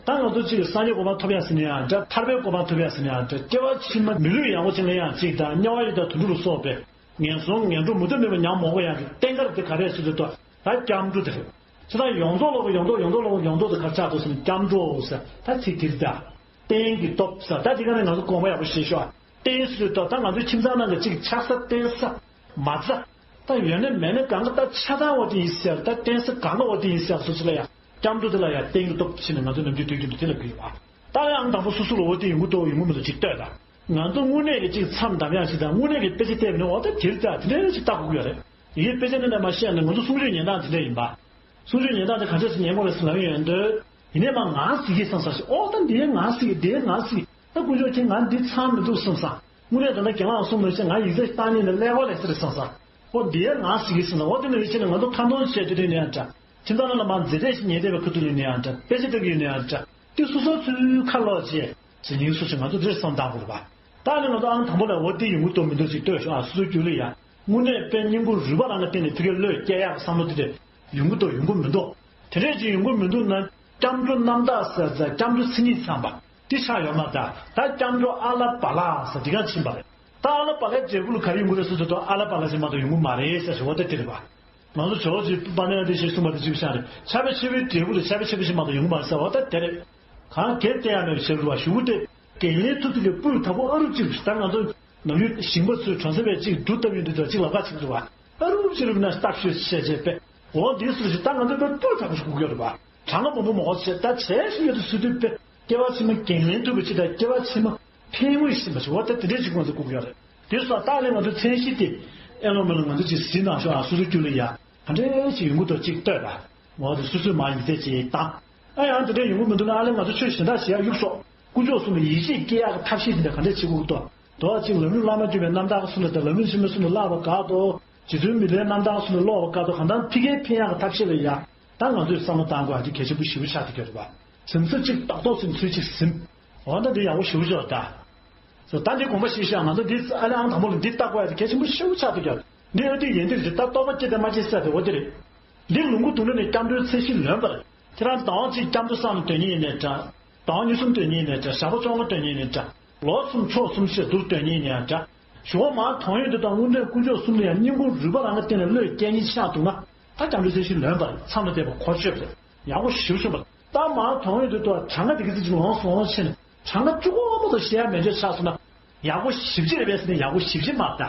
ད་ང་ཚོ་གཅིག་གི་སངས་རྒྱས་གོ་འཕང་ཐོབ་ཡག་ཟེར་ན་ཡང་འདྲ། ཐར་པའི་གོ་འཕང་ཐོབ་ཡག་ཟེར་ན་ཡང་འདྲ། སྐྱེ་བ་ཕྱི་མ་མི་ལུས་ཡག་པོ་ཅིག་ལེན་ཡག་ཅིག་དང་དམྱལ་བ་ཡི་དྭགས་དུད་འགྲོ་ལ་སོགས་པའི་ངན་སོང་ངན་འགྲོ་མུ་མཐའ་མེད་པ་ཉམས་མི་དགོས་ཡག་གི་རྟེན་འབྲེལ་དེ་ག་རེ་ཟེར་དུས་ད་ ད་སྐྱབས་འགྲོ་དེ་རེད། ཁྱེད་རང་ཡོངས་རྫོགས་ལོག་གི་ཡོངས་རྫོགས་ཡོངས་རྫོགས་ལོག་གི་ཡོངས་རྫོགས་དེ་གར་ཆགས་འདུག་ཟེར་ན་སྐྱབས་འགྲོ་ཟེར་ད་ཚིག་དེ་རེད་ད། རྟེན་གྱི་སྟོབས་ཟེར་ད་དེ་ག་ནས་ང་ཚོ་དགོངས་པ་ཡག་པོ་བཞེས་ཤོག་རྟེན་ཟེར་དུས་ད་ང་ཚོའི་ཁྱིམ་ཚང་ནང་གི་གཅིག་ཆགས་ས་རྟེན་ས་མ་རྩ། ད་ཡོད་ན་མེད་ན་གང་ག་ད་ཆགས་སྟངས་འོ་དེ་ཡིན་ཟེར་ད་རྟེན་ས་གང་ག་འོ་དེ་ཡིན་ཟེར་སོ་སོ་ལ་ཡང་སྐྱབས་འགྲོ་དེ་ལ་ཡང་རྟེན་གྱི་སྟོབས་ཕྱིན་ནས་ང་ཚོ་ནམ་རྒྱུན་དུས་རྒྱུན་དུ་དེ་ལ་གུས་ཡོད་པ། ད་ཡང་དང་པོ་སོ་སོ་ལ་འོ་དེ་ཡོང་གི་འདུག་ཡོང་གི་མི་འདུག་ཅིག་ལྟོས་དང་། ང་ཚོ་དངོས་གནས་ཀྱི་ཅིག་མཚམས་འདམ་ཡག་ཞིག་དང་དངོས་གནས་ཀྱི་དཔེ་ཆ་བལྟས་པ་ནི་འོ་ད་དེ་རེད་ད་དེ་འདྲ་ཞིག་ལྟ་དགོས་ཀྱི་ཡོད་རེད། ཡི་གེ་དཔེ་ཆ་ནང་ནས་མ་བཤད་ན་ང་ཚོ་གསུང་ཆོས་ཉན་སྟངས་དེ་འདྲ་ཡིན་པ། གསུང་ཆོས་ཉན་སྟངས་དེ་ག་འདྲ་ཞིག་ཉན་དགོས་རེད་ཟེར་ལབ་ཡོང་དུས། ཡིན་ནའི་མ་ང་གཟིགས་ཀྱི་བསམ་ས་ཞིག་ཨོ་ད་འདི་ང་གཟིགས་འདི་ང་གཟིགས་ད་དཀོན་མཆོག་ཁྱེད་ང་འདི་ཚང་མི་འདུག་བསམ་ས། དངོས་གནས་ད་ལྟ་རྒན་ལགས་གསུངས་ནང་བཞིན་ང་ཡིག་ཚད་བཏང་ནས་ནི་ཀླད་ཀོར་ལས་ཟེར་བསམ་ས། ཨོ་འདི་ང་གཟིགས་ཀྱི་བསམ་ས་ཨོ་དེ་ནང་བཞིན་ང་ཚོ་ཁ་འདོན་བྱས་དུས་ནས་ཡང་འདྲ། ཁྱིམ་ཚང་ནང་ལ་མ་མཛེས་རྫས་ཤིག་ཉན་བསྡད་པའི་ཁ་ཐུག་ནས་ནས་ཡང་འདྲ། དཔེ་ཆ་ལྟ་གི་ཡོད་ནས་ཡང་འདྲ། དེ་སོ་སོ་ཚོའི་ཁ་ལོག་བྱས་ཟེར་ཉིན་སོ་སོ་ང་ཚོ་འདིར་བསམ་བཏང་དགོས་རེད་པ། ད་ནི་ང་ཚོ་ཨང་དང་པོ་ལ་འོ་དེ་ཡོང་གི་འདུག་མི་འདུག་ཅིག་ལྟོས་ཤོག་ཨ་སོ་སོའི་རྒྱུད་ལ་ཡ། དངོས་གནས་དཔེ་སྙིང་པོ་རུས་པ་རང་གི་སྟེང་ནས་ཕ་གིར་བློས་སྐྱེ་ཡག་གི་བསམ་བློ་དེ་དེ་ཡོང་གི་འདུག་ཡོང་གི་མི་འདུག་དེ་འདྲས་ཅིག་ཡོང་གི་མི་འདུག་ན་སྐྱབས་འགྲོ་རྣམ་དག་ཟེར་ཟེར་སྐྱབས་འགྲོ་མཚན་ཉིད་ཚང་པ་དེ་ཆགས་ཡོད་མ་རེད། ད་སྐྱབས་འགྲོ་ཨ་ལ་བ་ལ་ཟེར་དེ་ག་ཕྱིན་པ་རེད། ད་ཨ་ལ་བ་ལའི་འབྲས་བུ་ལ་ག་རེ་ཡོང་གི་རེད་ཟེར་དུས་ཨ་ལ་བ་ལ་ཟེར་མ་གཏོགས་ཡོང་གི་མ་རེད་ཟེར་ཞེས་འོ་ད་དེ་རེད་པ། ང་ཚོ་ཇོ་བོ་རྗེ་དཔལ་ལྡན་ཨ་ཏི་ཤས་གསུངས་པ་དེ་གཅིག་པུ་ཆགས་རེད། ཆགས་པའི་ཆགས་པའི་འབྲས་བུ་ལས་ཆགས་པའི་ཆགས་པའི་ཞིག་མ་གཏོགས་ཡོང་གི་མ་རེད་ཟེར་བ་ད་དེ་རེད། གང་གལ་ཏེ་ཡང་མེད་པའི་ཕྱིར་རོ་བ་ཞུ་གི་སྟེ། རྒན་ལྷན་ཐུགས་ཐུགས་ཀྱི་སྤུར་དག་པོ་ཨ་རུབ་ཅིག་ད་ང་ཚོ་ནམ་རྒྱུན་ཞིང་པ་ཚོས་གྲོང་གསེབ་པའི་གཅིག་སྒྲུབ་ཐབས་ཡོད་འདུག་ད་གཅིག་ལབ་ཁ་ཆེ་འདུག་བ། ཨ་རུབ་ཅིག་རུབ་ན་སྟབས་ཤོད་བཤད་བྱས་པས་འོ་འདི་སུ་ཞིག་ད་ང་ཚོ་པའི་སྤུར་དག་པོ་ཞིག་དགོས་ཀྱི་ཡོད་རེད་བ། གྲངས་ཀ་མང་པོ་མ་འོ་བྱས་ད་བྱས་ཞིག་ཡོད་དུ་སུ་དུས་པས་སྐྱེ་བ་ཕྱི་མ་རྒན་ལྷན་ཐུགས་ཀྱི་ཕྱི་ད་སྐྱེ་བ་ཕྱི་མ། ཕན་ཡོན་ཞིག་མ་ཞིག་འོ་ད་དེ་འདྲས་ཞིག་ང་ཚོ་སྒུག་ཡོད་རེད། དེ་སོགས་ལྟག་ལས་ང་ཚོ་མཚན་གཞི་དེ་ཨེ་ལོ་མེ་ལོ་ང་ཚོ་ཅིག་གཟིགས་གནང་ཤོག་ཨ་སོ་སོའི་རྒྱུད་ལ་ཡ་ག་འདྲས་ཞིག་ཡོང་གི་འདུག་ཅིག་ལྟོས་དང་། འོ་དེ་སོ་སོས་མ་ཡིག་ཚད་ཅིག་བཏང་། ཨ་ཡང་དེ་འདྲས་ཡོང་གི་མི་འདུག་ན་ཨ་ལས་ང་ཚོ་ཆོས་གཞན་དག་བྱེད་ཡག་གཡུག་ཤོག་དཀོན་མཆོག་གསུམ་ལ་ཡིད་ཆེས་སྐྱེ་ཡག་གི་ཐབས་ཤེས་དེ་འདྲ་ག་འདྲས་བྱེད་དགོས་ཀྱི་འདུག་དོ་ཅིག་ལམ་རིམ་བླ་མ་བརྒྱུད་པའི་རྣམ་ཐར་གསུམ་ལ་དང་ལམ་རིམ་ཆེན་མོའི་གསུམ་ལ་བཀླགས་པ་དགའ་ཏོ། རྗེ་བཙུན་མི་ལའི་རྣམ་ཐར་གསུམ་ལ་ཀློག་པ་དགའ་ཏོ་གང་ལྟར་ཕ་གིར་ཕན་ཡག་གི་ཐབས་ཤེས་ལ་ཡ། ད་ང་ཚོས་བསམ་བློ་བཏང་དགོས་ཡ་དེ་གལ་ཆེན་པོ་ཞེ་པོ་ཆགས་ཀྱི་ཡོད་རེད་པ། གཟིམ་ས་གཅིག་ཏག་ཏོག་ཙམ་ཚུལ་གཅིག་གཟིམ། འོ་ན་འདི་ཡག་པོ་ཞེ་པོ་ཅིག་རེད་ད། ད་འདི་གོམ་པ་ཞིག་བཞག་ང་ཚོ་འདི་ཨ་ལེ་ཨང་དང་པོ་ལ་འདི་ལྟ་དགོས་ཡ་དེ་གལ་ཆེན་པོ་ཞེ་པོ་ཆགས་ཀྱི་ཡོད་རེད། འདི་ཨ་འདི་ཡིན་འདི་རེད་ད་རྟོགས་པ་སྐྱེ་དང་མ་སྐྱེ་ཟེར་དེ་འོ་འདི་རེད། འདི་ལུང་གུ་དུང་ནས་སྐྱབས་འགྲོའི་མཚན་གཞི་ལོན་པ་རེད། ཁྱེད་རང་ཟླ་བ་གཅིག་སྐྱབས་འགྲོ་བསམ་བློ་འདོན་ཉིན་ནས་འདྲ། ཟླ་བ་གཉིས་གསུམ་འདོན་ཉིན་ནས་འདྲ་ཞག་པོ་བཅོ་ལྔ་འདོན་ཉིན་ནས་འདྲ། ལོ་གསུམ་ཕྱོགས་གསུམ་ཞེས་བསྡུར་འདོན་ཉིན་ནས་འདྲ། ཞུ་བ་མང་དོན་ཡོད་དེ་དང་དངོས་འབྲེལ་དཀོན་མཆོག་གསུམ་ལ་ཡང་སྙིང་པོ་རུས་པ་རང་གི་སྟེང་ནས་བློས་སྐྱེ་ཉིན་ཆགས་འདུག་ན། ད་སྐྱབས་འགྲོའི་མཚན་གཞི་ལོན་པ་རེད་མཚམས་ལ་བསྡད་པ་གོ་ཆོད་པ་རེད། ཡག་པོ་ཞིབ་ཞུ་བ། ད་མང་དོན་ཡོད་དེ་དང་གྲངས་ཀ་དེ་གི་ཚིག་ཅིག་ལོངས་སུ་ལོངས་ཕྱིན་ནས་གྲངས་ཀ་བཅུ་གོ་མོ་དང་བཤད་ཡ་མེད་ཆོད་ཆགས་སོང་ན། ཡག་པོ་ཞིབ་ཅིག་རེད་པས་ཟེར་ནས་ཡག་པོ་ཞིབ་ཅིག་མ་ད་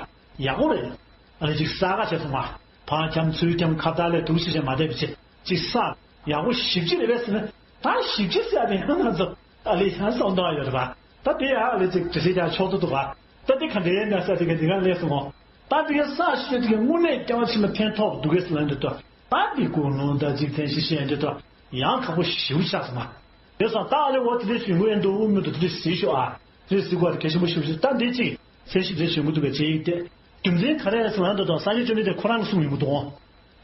ཡག་པོ་རེད། ཨ་ལེ་ཅིག་ས་ག་བྱས་སོང་ང་། ཕ་འཁྱམ་ཚུལ་འཁྱམ་ཁ་བརྡ་ལས་དུག་ཤི་བྱས་མ་བསྡད་པ་བྱས་ཅིག་ས། ཡག་པོ་ཞིབ་ཅིག་རེད་པས་ཟེར་ན། ད་ཞིབ་ཅིག་ཟེར་ཡ་དེ་ང་ཚོ་ཨ་ལེ་ཡང་བསམ་བཏང་ཡོད་རེད་པ། ད་དེ་ཡང་ཨ་ལེ་ཅིག་དྲི་ཤེས་ཀྱང་ཆོག་ཏུ་འདུག་པ། ད་དེ་ག་འདྲའི་ན་ས་དེ་ག་འདི་ག་ལས་སོང་ངོ་། ད་དེ་ག་ས་ཞིག་དེ་ག་དངོས་གནས་སྐྱེ་བ་ཕྱི་མ་ཕན་ཐོགས་འདུག་གས་ཟེར་ལན་དུ་ལྟོས། ད་དེ་ཀུན་སློང་ད་འཇིག་རྟེན་ཤི་ཤེས་འདི་ལྟོས། ཡང་ཁག་པོ་ཞེ་པོ་ཆགས་སོང་ང་། དེ་སོང་ད་ཨ་ལེ་འོ་དེ་འདྲའི་ཞུ་དགོས་ཡིན་འདུག་མི་འདུག་དེ་འདྲའི་ཟེར་ཤོག་ཨ། དེ་འདྲའི་ཟེར་དགོས་དེ་གལ་ཆེན་པོ་ཞེ་པོ་ཞིག་ད་འདི་ཅིག་ཚད་གཞི་དེ་ཞུ་གི་འདུག་གས་བྱེད་ཡིག་དེ། རྒྱུ་མཚན་ག་རེ་ཟེར་ན་འདི་དང་སངས་རྒྱས་བཅོམ་ལྡན་འདས་ཁོ་རང་གིས་གསུངས་ཡོང་གི་འདུག་ཨོ།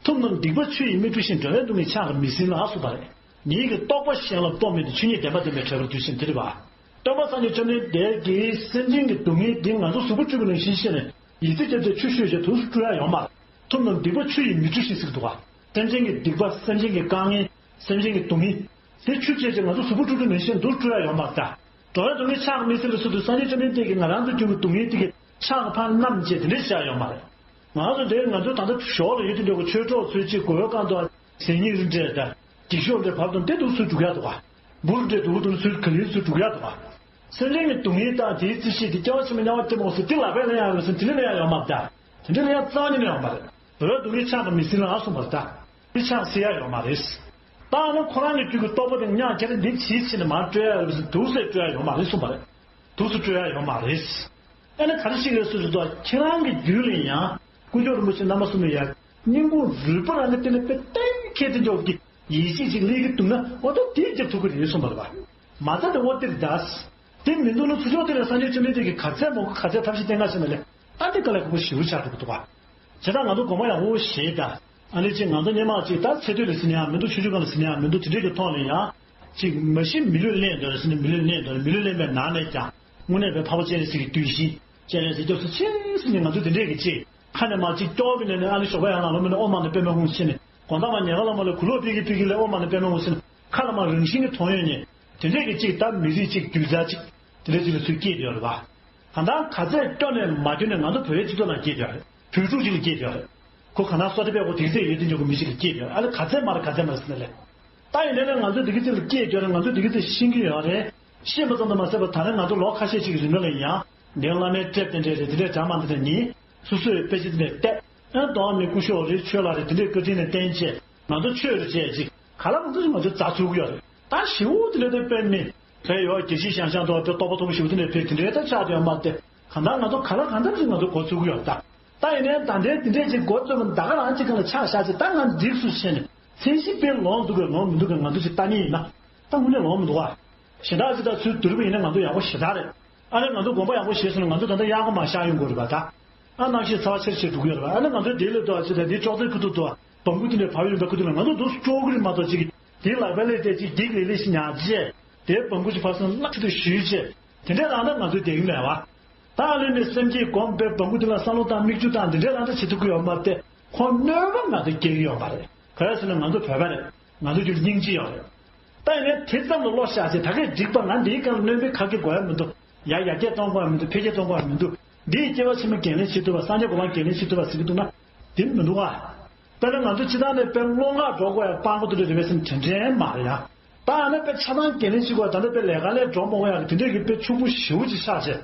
ཐུབ་རྣམས་སྡིག་པ་ཆུ་ཡིས་མི་འཁྲུ་ཞིང་། འགྲོ་བའི་སྡུག་བསྔལ་ཕྱག་གིས་མི་སེལ་ལ་གསུངས་པ་རེད། ཉིད་ཀྱི་རྟོགས་པ་གཞན་ལ་སྤོ་མི་འདོད། ཆོས་ཉིད་བདེན་པ་བདེན་པའི་གྲོལ་བར་འདོད་ཅིང་དེ་རེད་པ། སྟོན་པ་སངས་རྒྱས་བཅོམ་ལྡན་འདས་ཀྱིས་སེམས་ཅན་གྱི་སྡུག་བསྔལ་འདི་ང་ཚོ་གཟུགས་པོ་སྤྲུལ་པའི་རང་བཞིན་ཤེས་ནས་ཡིད་རྩེ་བརྒྱབ་སྟེ་ཆུ་བཤོས་བྱས་དུས་སུ་སྤྲུལ་ཡ་ཡོད་མ་རེད། ཐུབ་རྣམས་སྡིག་པ་ཆུ་ཡིས་མི་འཁྲུ་ཞིང་ཟེར་གྱི་འདུག་ག་སེམས་ཅན་གྱི་སྡིག་པ་སེམས་ཅན་གྱི་དཀའ་ངལ་སེམས་ཅན་གྱི་སྡུག་བསྔལ། དེ་ཆུ་བཅད་ཅིང་ང་ཚོ་གཟུགས་པོ་སྤྲུལ་པའི་རང་བཞིན་དུ་སྤྲུལ་ཡ་ཡོད་མ་རེད་ད། འགྲོ་བའི་སྡུག་བསྔལ་ཕྱག་མི་སེལ་ལ་སོགས་དུས་སངས་རྒྱས་བཅོམ་ལྡན་འདས་ཀྱིས་ང་རང་ཚོ་སྐྱེ་བོའི་སྡུག་བསྔལ་དེ་གི་ཕྱག་གི་ཕར་བསྣམས་བྱས་དེ་འདྲས་བྱས་ཡོད་མ་རེད། ང་ཚོ་འདིར་ང་ཚོའི་ད་ལྟ་ཞོར་ལ་ཡོད་དུས་འདྲ་གི་ཆོས་གྲོགས་ཚོས་གཅིག་གོ་བའི་སྒང་དུ་ཟས་སྙིགས་རིགས་འདྲས་དང་འགྱིག་ཤོག་འདྲས་བབས་དང་དེ་འདུག་ཚུལ་སྒྲུག་ཡ་འདུག་ག་འབུར་འདྲས་འདུག་འདུག་ཚུལ་ག་ལེར་ཚུལ་སྒྲུག་ཡ་འདུག་ག་སེམས་ཅན་གྱི་སྡུག་བསྔལ་དང་དེའི་རྩིས་གཞི་དེ་སྐྱེ་བ་ཕྱི་མ་དམྱལ་བ་སྐྱེ་མ་དགོས་ཟེར་དེ་ལག་པས་ལེན་ཡ་ཡོད་ཟེར་དེ་འདྲས་ལེན་ཡ་ཡོད་མ་རེད་ད། དེ་འདྲས་ལེན་ཡ་རྩ་བ་ཉིད་ནས་ཡོད་མ་རེད། འགྲོ་བའི་སྡུག་བསྔལ་ཕྱག་གིས་མི་སེལ་ལ་གསུངས་པ་རེད་ད། དེ་ཕྱག་སེལ་ཡ་ཡོད་མ་རེད། ད་ནི་ཁོ་རང་གི་རྒྱུད་ཀྱི་རྟོགས་པ་དེ་ཉག་ཁྱེར་འདི་ཇི་ཕྱིན་ནས་མར་སྤྲོད་ཡ་ཡོད་པ་ཟེར་དུག་ཟེར་སྤྲོད་ཡ་ཡོད་མ་རེད་གསུངས་པ་རེད། དུག་སེལ་སྤྲོད་ཡ་ཡོད་མ་རེད། ཨེ་ན་ག་རེ་ཞིག་རེད་ཟེར་དུས་ཁྱེད་རང་གི་རྒྱུད་ལ་ཡང་དཀོན་མཆོག་རིན་པོ་ཆེ་རྣམ་པ་གསུམ་ལ་ཡང་སྙིང་པོ་རུས་པ་རང་གི་སྟེང་ནས་དཔེ་གཏན་འཁེལ་དུ་འཇོག་གི་ཡིད་ཆེས་ཅིག་སླེབས་ཀྱི་འདུག་ན་འོ་ད་དེ་རྒྱབ་ཐུབ་ཀྱི་རེད་གསུངས་པ་རེད་པ། མ་རྩ་དེ་འོ་དེ་རེད་ད། དེ་མི་འདུག་ན་ཚུར་ཕྱོགས་དེ་ལ་སངས་རྒྱས་བཅོམ་ལྡན་འདས་ཀྱིས་ག་ཚད་མང་པོ་ག་ཚད་ཐབས་ཤེས་བསྟེན་ག་ཕྱིན་ན་ལས་ད་དེ་དཀའ་ལས་ཁག་པོ་ཞེ་པོ་ཆགས་འགྲོ་གི་འདུག་ག་བྱས་ཙང་ང་ཚོ་དགོངས་པ་ཡག་པོ་བཞེས་དང་། ཨ་ནི་ཅིག་ང་ཚོ་སྔོན་མ་ཅིག་ད་ཚེ་སྟོད་ལ་ཟིན་ཡང་མི་འདུག་ཆུ་ཆུ་སྒང་ལ་ཟིན་ཡང་མི་འདུག་དེ་འདྲས་ཀྱི་ཐོག་ནས་ཡང་ཅིག་མ་གཞི་མི་ལུས་ལེན་འདོད་ཟིན་ནས་མི་ལུས་ལེན་འདོད་མི་ལུས་ལེན་པའི་ནང་ནས་ཀྱང་དངོས་གནས་པའི་འཕགས་པ་སྤྱན་རས་གཟིགས་ཀྱི་གདུལ་ཞིང་སྤྱན་རས་གཟིགས་སྐྱབས་སུ་མཆི་ཟེར་ནས་ང་ཚོ་དེ་འདྲས་ཀྱི་ཅིག་ཁ་ནས་མ་ཅིག་སྐྱོ་བའི་ནས་ནས་ཨ་ནི་ཞོགས་པ་ཡང་ལ་ལོ་མི་ནས་ཨོཾ་མ་ཎི་པདྨེ་ཧཱུྃ་ཟེར་ནས་དགོང་དག་མ་ཉལ་ཁ་ལ་མ་ལ་གུ་ལོག་པི་ཀི་པི་ཀི་ལས་ཨོཾ་མ་ཎི་པདྨེ་ཧཱུྃ་ཟེར་ནས་ཁ་ལ་མ་རང་བཞིན་གྱི་དོན་ཡོད་ནས་དེ་འདྲས་ཀྱི་ཅིག་ད་མི་རིགས་ཅིག་རྒྱུད་འཛིན་ཅིག་དེ་འདྲས་ཅིག་ལ་ཚུར་སྐྱེས་བསྡད་ཡོད་རེད་པ། གང་ལྟར་ག་ཚད་སྐྱོ་ནས་མ་སྐྱོ་ནས་ང་ཚོ་བོད་པའི་སྤྱི་ཚོགས་ནང་སྐྱེས་བསྡད་ཡོད་རེད། བོད་ཕྲུག་ཅིག་ལ་སྐྱེས་བསྡད་ཡོད་རེད། ཁོ་ག་ན་སོ་ཏི་པའི་གོ་དེ་ཚེ་ཡོད་དེ་འཇོག་གི་མི་ཞིག་ལ་སྐྱེས་ཡོད། ཨ་ལེ་ག་ཚད་མ་རེད་ག་ཚད་མ་རེད་ཟེར་ན་ལེ། ད་ཡིན་ནའི་ལེ་ང་ཚོ་དེ་གི་ཚེ་ལ་སྐྱེས་ཡོད་རེད། ང་ཚོ་དེ་གི་ཚེ་ཤེས་ཀྱི་ཡོད་རེད། ཤེས་པ་ཙམ་དུ་མ་ཟད་པར་ད་རེས་ང་ཚོ་ལོ་ཁ་ཤས་ཅིག་གི་རིང་ལ་ཡང་འདི་བླ་མའི་ཊེབ་དེ་འདྲས་རེད། དེ་འདྲས་དྲ་མ་འདི་འདྲས་ཉིན་སོ་སོས་དཔེ་ཆ་དེ་འདྲས་བལྟས། ཨ་རྡོ་བ་མི་སྐུ་ཞབས་རེད། ཆོས་ལ་རེད། དེ་འདྲས་བཀའ་དྲིན་ནས་བསྟན་བྱས་ང་ཚོ་ཆོས་རེད་བྱས་ཅིག་ག་ལ་ང་ཚོ་ང་ཚོ་རྩ་ཚུགས་ཀྱི་ཡོད་རེད། ད་ཞེ་པོ་དེ་འདྲས་དེ་དཔེ་མི་ཕལ་ཡོད་རྒྱལ་སྤྱིའི་ཞང་ཞང་དོ་དེ་རྟོགས་པ་མཐོ་པོ་ཞེ་པོ་དེ་འདྲས་ཕེབས་དེ་འདྲས་ད་ཆགས་དེ་ཡོད་མ་རེད། གང་ལྟར་ང་ཚོ་ག་ལ་གང་འདྲ་ཞིག་ང་ཚོ་འགོ་ཚུགས་ཀྱི་ཡོད་རེད། ད་ད་ཡིན་ནའི་ད་ལྟའི་དེ་འདྲས་ཅིག་འགོ་བཙུགས་ནས་ད་ག་རང་ཅིག་གང་ལ་ཆགས་བཞག་ཅིག་ད་ང་འགྲིག་སུ་བྱས་ནས་མཚན་གཞི་དཔེ་ལོང་འདུག་གི་ལོང་མི་འདུག་གི་ང་ཚོ་ཅིག་ལྟ་ནི་ཡིན་ན་ད་དངོས་གནས་ལོང་མི་འདུག་ཨ། གཞན་དག་ཅིག་ད་ཚུལ་བསྡུར་བ་ཡིན་ན་ང་ཚོ་ཡག་པོ་ཞེ་དྲག་རེད། ཨ་ནི་ང་ཚོ་དགོངས་པ་ཡག་པོ་བཞེས་སོང་ན་ང་ཚོ་ད་ལྟ་དབྱར་ཁ་མར་ཤར་ཡོང་གི་རེད་པ་ད། ཨ་གནམ་གཤིས་ཚ་བ་ཆེར་ཆེར་འགྲོ་གི་ཡོད་རེད་པ། ཨ་ནི་ང་ཚོ་དེ་ལས་ལྡོག་ཅིག་ད་དེ་ཅོག་ཙེ་ཁུ་ཐུག་ཏུ་བ་སྦོམ་ཁུ་དེ་འདྲས་བབས་ཡོང་པའི་ཁུ་ཐུག་ལ་ང་ཚོ་འདུག་སྤྲོ་གི་རེད་མ་གཏོགས་ཅིག་དེ་ལག་པ་ལས་དེ་ཅིག་སྡིག་ལས་ལས་ཤི་ཉག་བྱས་དེ་སྦོམ་ཁུ་ཅིག་ཕར་སོང་ལག་ཁྲི་དུ་ཞུས་བྱས་དེ་འདྲས་རང་ད་ང་ཚོ་བསྡད་ཀྱི་མེད་པ། ད་ཨ་ལོས་ནས་སེམས་བསྐྱེད་སྒོམ་པའི་སྦོམ་ཁུ་དེ་ལ་བསམ་བློ་བཏང་མིག་ཆུ་བཏང་དེ་འདྲས་རང་ད་བྱེད་ཐུབ་ཀྱི་ཡོད་མ་རེད། ཁོང་གནོད་པ་ང་ཚོ་སྐྱེལ་གྱི་ཡོད་མ་རེད། ག་རེ་ཟེར་ན་ང་ཚོ་བོད་པ་རེད། ང་ཚོ་རྒྱུད་སྙིང་རྗེ་ཡོད་རེད། ད་ཡིན་ནའི་དེ་ཙམ་ལ་བློ་བཞག་བྱས་ད་གས་འགྲིག་པ་ང་འདིའི་སྒང་ལ་སྣོན་པའི་ཁ་སྐད་དགོས་ཡ་མི་འདུག་ཡ་ཡར་རྒྱས་གཏོང་དགོས་ཡ་མི་འདུག་འཕེལ་རྒྱས་གཏོང་དགོས་ཡ་མི་འདུག་འདིས་སྐྱེ་བ་ཕྱི་མ་འགན་ལེན་བྱེད་ཐུབ་པ་སངས་རྒྱས་གོ་འཕང་འགན་ལེན་བྱེད་ཐུབ་པ་ཟེར་གྱི་འདུག་ན། དེ་མི་འདུག་ཨ། དཔེར་ན་ང་ཚོ་སྤྱི་བཏང་ནས་དཔེ་བློ་ངག་འགྲོ་དགོས་ཡ་སྤང་དགོས་འདུག་རེད་པས་ཟེར་ན་དེ་འདྲའི་མ་རེད་ཡ། ད་ཡང་ན་དཔེ་ཆ་ཚང་འགན་ལེན་བྱེད་དགོས་ཡ་ད་ལྟ་དཔེ་ལས་ཀ་ལས་འགྲོ་མ་དགོས་ཡ་གི་དེ་འདྲས་ཀྱི་དཔེ་ཕྱུག་པོ་ཞེ་པོ་ཅིག་ཆགས་བྱས།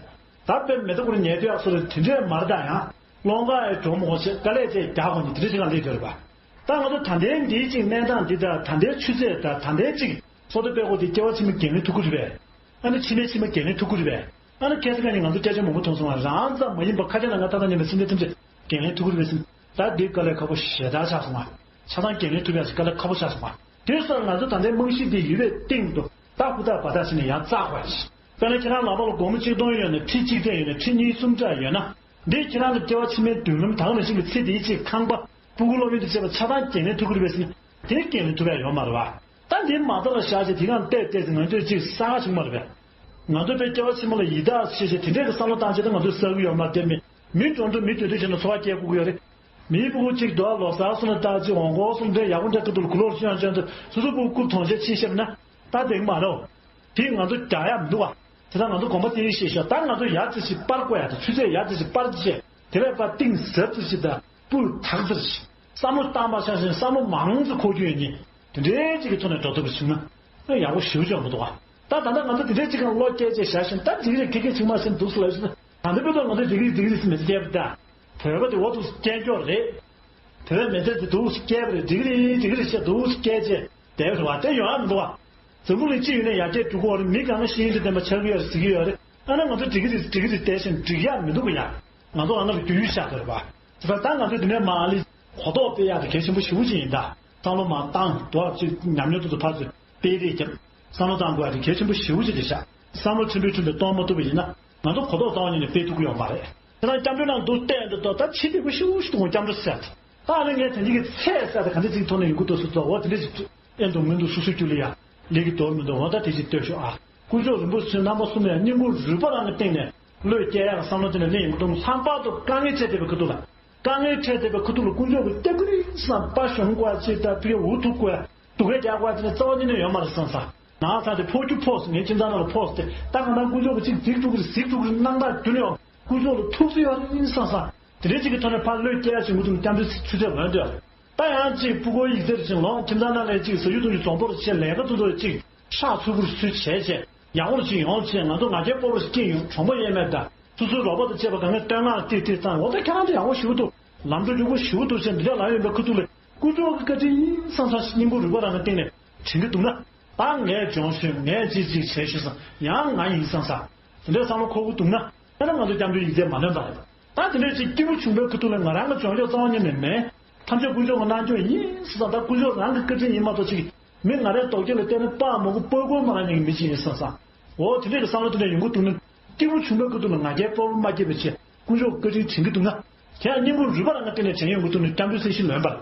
ད་དཔེ་མེ་ཏོག་ཁུར་ཉལ་དུས་ཡག་སོ་རེད་དེ་འདྲས་མ་རེད་ད་ཡང་། བློ་ངག་ཡང་གྲོགས་མོ་ཆེ་དཀའ་ལས་ཆེ་རྒྱག་དགོས་ནི་དེ་འདྲས་ཅིག་ལ་སླེབས་ཡོད་རེད་པ། ད་ང་ཚོ་ད་ལྟའི་འདིའི་ཅིག་གནས་སྟངས་འདི་དང་ད་ལྟའི་ཆུ་ཚད་དང་ད་ལྟའི་ཅིག་སོ་ཏོ་དཔེ་ཁོ་དེ་སྐྱེ་བ་ཕྱི་མ་འགན་ལེན་ཐུབ་ཀྱི་རེད་པས། ཨ་ནི་ཕྱི་མའི་ཕྱི་མ་འགན་ལེན་ཐུབ་ཀྱི་རེད་པས། ཨ་ནི་ཁ་སང་ཁ་ཉིན་ང་ཚོ་སྐད་ཆ་མང་པོ་མཐོང་སོང་བ། རང་ཙམ་མ་ཡིན་པ་ཁ་ཆེ་ན་ང་ད་ལྟ་ཉིན་ལ་སེམས་ཅན་ཐམས་ཅད་འགན་ལེན་ཐུབ་ཀྱི་རེད་པས་ཟེར། ད་འདི་དཀའ་ལས་ཁག་པོ་ཞེ་དྲག་ཆགས་སོང་བ། ཆ་ཚང་འགན་ལེན་ཐུབ་ཡ་ཞིག་དཀའ་ལས་ཁག་པོ་ཆགས་སོང་བ། དེ་སོགས་ང་ཚོ་ད་ལྟའི་རྨང་གཞི་འདི་ཡོད་པའི་སྟེང་དུ་ད་ཧུར་ཐག་འབད་ཐག་བྱས་ནས་ཡར་བཙག་དགོས་ཡ་ཞིག་དཔེར་ན་ཁྱེད་རང་ལག་པ་ལ་སྒོར་མོ་གཅིག་སྟོང་ཡོད་ན་ཁྲི་གཅིག་སྟོང་ཡོད་ན་ཁྲི་གཉིས་གསུམ་ཙམ་ཡོད་ན། འདི་ཁྱེད་རང་གི་སྐྱེ་བ་ཕྱི་མའི་མདུན་ལམ་དག་ནང་བཞིན་གྱི་ཚེ་འདིའི་ཆེད་ཁང་པ་སྤུ་གུ་སློབ་ཡོན་དུ་བྱས་པ་ཆ་ཚང་འགན་ལེན་ཐུབ་ཀྱི་རེད་པས་ཟེར་ན་དེ་འགན་ལེན་ཐུབ་ཡ་ཡོད་མ་རེད་པ། ད་འདི་མ་རྩ་ལ་བཞག་བྱས་དེ་གང་བལྟས་བལྟས་ཚེ་ང་ཚོས་ཅིག་གསར་པ་བྱུང་མ་རེད་པས། ང་ཚོ་དཔེ་སྐྱེ་བ་ཕྱི་མ་ལ་ཡི་དྭགས་ཆེ་ཆེ་དེ་འདྲས་ཀྱི་བསམ་བློ་བཏང་བྱས་ད་ང་ཚོས་བསགས་ཀྱི་ཡོད་མ་རེད་དེ་མི་མི་འགྲོ་འགྲོ་མི་སྡོད་སྡོད་བྱས་ན་འཚོ་བ་སྐྱེལ་དགོས་ཀྱི་ཡོད་རེད། མིའི་སྤུ་གུ་གཅིག་རྡོ་ལོ་གསར་སོང་ན་ལྟ་ཅིག་འོང་གོ་སོང་དེ་ཡག་པོ་འདྲ་ཀི་འདུག་ལ་གུ་ལོར་ཤི་ཡང་ཅན་དུ་སོ་སོ་སྤུ་གུ་གྲོང་ཁྱེར་ཕྱིན་ཤེར་ན་ད་བདེ་གི་མ་རེད། དེ་ང་ཚོ་རྒྱག་ཡ་མི་འདུག་བ། དེ་ལྟར་ང་ཚོ་དགོངས་པ་དེ་རིགས་བཞེས་ཤོག་ད་ང་ཚོ་ཡར་ཙི་ཞིག་སྤར་དགོས་ཡ་དེ་ཆུ་ཚད་ཡར་ཙི་ཞིག་སྤར་ཅི་བྱས་དེ་ལས་ཕར་གཏིང་ཟབ་ཙི་ཞིག་དང་སྤུས་དག་ཙི་ཞིག་བསམ་བློ་བཏང་པ་ཆ་བཞིན་བསམ་བློ་མང་ཙི་འཁོར་རྒྱུ་ཡོད་ནི་དེ་འདྲའི་ཅིག་གི་ཐོག་ནས་འགྲོ་ཐུབ་པ་བྱུང་ན་ཡག་པོ་ཞེ་པོ་ཅིག་ཡོང་གི་འདུག་བ། ད་ད་ལྟ་ང་ཚོ་དེ་འདྲའི་ཅིག་གང་བློ་སྐྱེད་ཅེས་བྱ་བཞིན་ད་འགྲིག་རེད་ཁེ་ཁེ་ཆིག་མ་ཟིན་འདུག་སེ་ལབ་བཞིན་ད་ལྟ་དཔེ་ཐོག་ང་ཚོ་འགྲིག་རེད་འགྲིག་རེད་ཟེར་མི་སྐྱེས་པ་ད་བོད་པ་དེ་འོ་འདུག་སེ་སྐྱེས་སྐྱོ་རེད། དེ་བས་མི་ཚེ་འདི་འདུག་སྐྱེལ་བ་རེད། འགྲིག་གི་རེད་འགྲིག་གི་རེད་ཞེས་འདུག་སྐྱེལ་བྱས་བསྡད་པ་རེད་བ། དེ་ཡོང་ཡ་མི་འདུག་བ། འཛམ་བུ་གླིང་སྤྱི་ཡོངས་ནས་ཡར་རྒྱས་འགྲོ་གི་ཡོད་རེད། མི་གང་ག་ཤེས་ཡོན་དེ་ལྡན་པ་ཆགས་ཀྱི་ཡོད་རེད་ཟེར་གྱི་ཡོད་རེད། ཨ་ན་ང་ཚོ་འགྲིག་གི་རེད་འགྲིག་གི་རེད་བསྡད་བཞིན་འགྲིག་ཡ་མི་འདུག་གི་ཡ། ང་ཚོ་ཨ་ན་ལ་རྒྱུས་ཡོད་ཤག་གི་རེད་བ། དེ་ད་ང་ཚོ་འདི་ནས་མར་ལི་གོ་རྟོགས་སྤེལ་ཡ་དེ་གལ་ཆེན་པོ་ཞེ་པོ་ཅིག་ཡིན་ད། བསམ་བློ་མར་བཏང་དོགས་ཅིག་ཉམས་མྱོང་དེ་ཚོ་ཕར་ཚུར་སྤེལ་རེས་བརྒྱབ། བསམ་བློ་བཏང་དགོས་ཡ་དེ་གལ་ཆེན་པོ་ཞེ་པོ་ཅིག་རེད་ཤག་བསམ་བློ་ཕྲན་བུ་ཕྲན་བུ་གཏོང་མ་ཐུབ་པ་ཡིན་ན་ང་ཚོ་གོ་རྟོགས་རྩ་བ་ཉིད་ནས་སྤེལ་ཐུབ་ཀྱི་ཡོད་མ་རེད། ཁྱེད་རང་སྐྱབས་འགྲོའི་ནང་འདུག་བལྟས་འདུག་ད་ད་ཕྱི་དེ་གུ་ཤུགས་ཤུགས་གཏོང་སྐྱབས་འགྲོ་ཟེར་ཏེ། ད་ཨ་ནི་ངས་དེ་འདྲ་གི་ཚད་ཟེར་ཏེ་ག་འདྲ་ཅིག་ཐོག་ནས་ཡོང་གི་འདུག་སུ་ཚོ་འོ་དེ་འདྲ་ཅིག་ཨེ་འདུག་མི་འདུག་སུ་སུ་རྒྱུ་ལ་ཡ་ལས་ཀྱི་འདུག་མི་འདུག་འོ་ད་དེ་ཅིག་ལྟོས་ཤོག་ཨ། དཀོན་མཆོག་རིན་པོ་ཆེ་རྣམ་པ་གསུམ་ཡང་སྙིང་ཁུང་རུས་པ་རང་གི་སྟེང་ནས་བློས་སྐྱེལ་ཡག་བསམ་བློ་དེ་ནས་གླེང་ཡོང་གི་འདུག་ལྷག་པར་དུ་དཀའ་ངལ་འཕྲད་བསྡད་པའི་ཁ་ཐུག་ལ། དཀའ་ངལ་འཕྲད་བསྡད་པའི་ཁ་ཐུག་ལ་དཀོན་མཆོག་གི་སྐྱབས་ཀྱི་རིང་སང་དཔའ་ཞུམ་དགོས་ཅིག་ད་ཕི་འུ་ཐུག་དགོས། སྡུག་སྐད་རྒྱག་དགོས་ཅིག་ནས་རྩ་བ་ཉིད་ནས་ཡོད་མ་རེད་བསམ་ས། ནང་ཚང་དེ་ཕོ་རྒྱུ་ཕོག་སོང་། ངའི་ཁྱིམ་ཚང་ནང་ལ་ཕོག་སོང་སྟེ། ད་གང་ལྟར་དཀོན་མཆོག་གིས་ཅིག་འགྲིག་འགྲོ་གི་རེད་གཟིགས་འགྲོ་གི་རེད་སྣང་དག་རྒྱུ་ནས་ཡོང་། དཀོན་མཆོག་ལ་ཐུགས་བརྩེ་ཡོད་རེད་བསམ་ས། དེ་འདྲའི་ཅིག་གི་ཐོག་ནས་ཕར་བློས་སྐྱེལ་ཡ་ཅིག་མུ་མཐུད་ནས་སྐྱབས་འགྲོའི་ཆུ་ཚད་ལོན་འདོད། ད་ཡང་ཅིག་སྤུ་གུ་ཡིག་ཚད་ཕྱིན་ལོ་ཁྱིམ་ཚང་ནང་ལ་ཅིག་ཟ་རྒྱུ་འཐུང་རྒྱུ་འཛོམས་པོ་རེ་བྱས་ལས་ཀ་དེ་ཚོ་ཅིག་ཧྲག་ཚུགས་པོ་རེ་ཚུར་བྱས་བྱས་ཡག་པོ་རེ་ཅིག་ཡོང་བྱས་ང་ཚོ་ང་རྒྱལ་སྤོབས་པོ་རེ་སྐྱེས་ཡོང་གྲོང་པ་ཡས་མས་ད། སོ་སོའི་རོགས་པ་དང་བཅས་པ་གང་ག་བསྟོད་བསྔགས་ཏིག་ཏིག་བཏང་འོ་ད་ཁྱེད་རང་ཚོ་ཡག་པོ་ཞེ་པོ་འདུག་ལམ་འགྲོ་མགྱོགས་པོ་ཞེ་པོ་འདུག་བྱས་འདི་འདྲ་ལམ་ཡོད་པའི་ཁ་ཐུག་ལ་དཀོན་མཆོག་གི་བཀའ་དྲིན་ཡིན་བསམ་བསམ་སྙིང་པོ་རུས་པ་རང་གི་སྟེང་ནས་དྲན་གྱི་འདུག་ན། ད་ངས་སྦྱོང་ཤོད་ངས་ཅིག་ཅིག་བྱས་ཤོད་བསམ་ཡང་ང་ཡིན་བསམ་ས། དེ་འདྲའི་བསམ་བློ་འཁོར་གྱི་འདུག་ན། ད་ང་ཚོ་སྐྱབས་འགྲོའི་ཡིག་ཚད་མ་ལོན་པ་རེད། ད་དེ་འདྲའི་ཅིག་སྐྱིད་པོ་བྱུང་བའི་ཁ་ཐུག་ལ་ང་རང་གི་སྦྱོང་ཕྱོགས་རྩ་བ་ཉིད་ནས་མེད། ཐམས་ཅད་དཀོན་མཆོག་གི་རྣལ་འབྱོར་ཡིན་བསམ་ད་དཀོན་མཆོག་རང་གི་བཀའ་དྲིན་ཡིན་མ་གཏོགས་ཅིག་མི་ང་རའི་རྡོག་རྒྱབ་ལ་བལྟས་ན་སྤང་མོ་གུ་སྤོ་སྐོར་མ་ར་ཉན་གྱི་མི་ཅིག་ཡིན་བསམ་ས། འོ་དེ་འདྲའི་གི་བསམ་བློ་དེ་འདྲ་ཡོང་གི་འདུག་ན། སྐྱིད་པོ་བྱུང་བའི་ཁ་ཐུག་ལ་ང་རྒྱལ་སྤོབས་པ་མ་སྐྱེས་པའི་ཆེད་དཀོན་མཆོག་བཀའ་དྲིན་དྲན་གྱི་འདུག་ན། དེ་ཡང་སྙིང་པོ་རུས་པ་རང་གི་སྟེང་ནས་དྲན་ཡོང་གི་འདུག་ན་སྐྱབས་འགྲོའི་སེམས་ཤིང་ལོན་པར།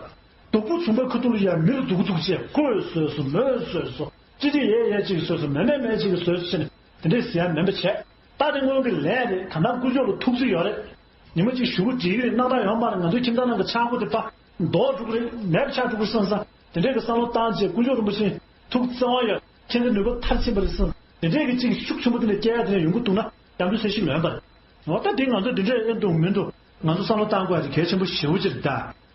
སྡུག་པོ་བྱུང་བའི་ཁ་ཐུག་ལ་ཡང་མི་ལ་སྡུག་སྡུག་བྱས་ཁོས་བཟོས་སོ་མོས་བཟོས་སོ་ཅི་ཅི་ཡས་ཡས་ཅིག་བཟོས་སོ་མེ་མེ་མེ་ཅིག་བཟོས་སོ་བྱས་ནས་དེ་འདྲའི་ཟེར་ཡ་མེད་པ་བྱས། ད་དེ་སྔོན་གྱི་ལས་རེད། ད་ལྟ་དཀོན་མཆོག་ལ་ཐུགས་བརྩེ་ཡོད་རེད། ཉི་མ་གཅིག་ཞུ་བ་འགྲིག་གི་རེད་སྣང་དག་ཡོད་མ་རེད། ང་ཚོའི་ཁྱིམ་ཚང་ནང་གི་ཆག་སྒོ་དེ་ཕར་ལྡོག་འགྲོ་གི་རེད་མེད་པ་ཆགས་འགྲོ་གི་རེད་བསམ་བསམ་དེ་འདྲའི་གི་བསམ་བློ་བཏང་བྱས་དཀོན་མཆོག་རིན་པོ་ཆེ་ཐུགས་བརྩེ་བ་ཡོད་ཁྱེད་ཚོ་ནུས་པ་མཐར་ཕྱིན་པ་རེད་བསམ་དེ་འདྲའི་གི་ཅིག་ཤུགས་ཆེན་པོ་དེ་འདྲ་སྐྱེ་ཡ་དེ་འདྲ་ཡོང་གི་འདུག་ན་སྐྱབས་འགྲོའི་སེམས་ཤིང་ལོན་པ་རེད། འོ་ད་དེ་ང་ཚོ་འདི་འདྲའི་ཨེ་འདུག་མི་འདུག་ང་ཚོ་བསམ་བློ་བཏང་དགོས་ཡ་དེ་གལ་ཆེན་པོ་ཞེ་པོ་ཅིག་རེད་ད།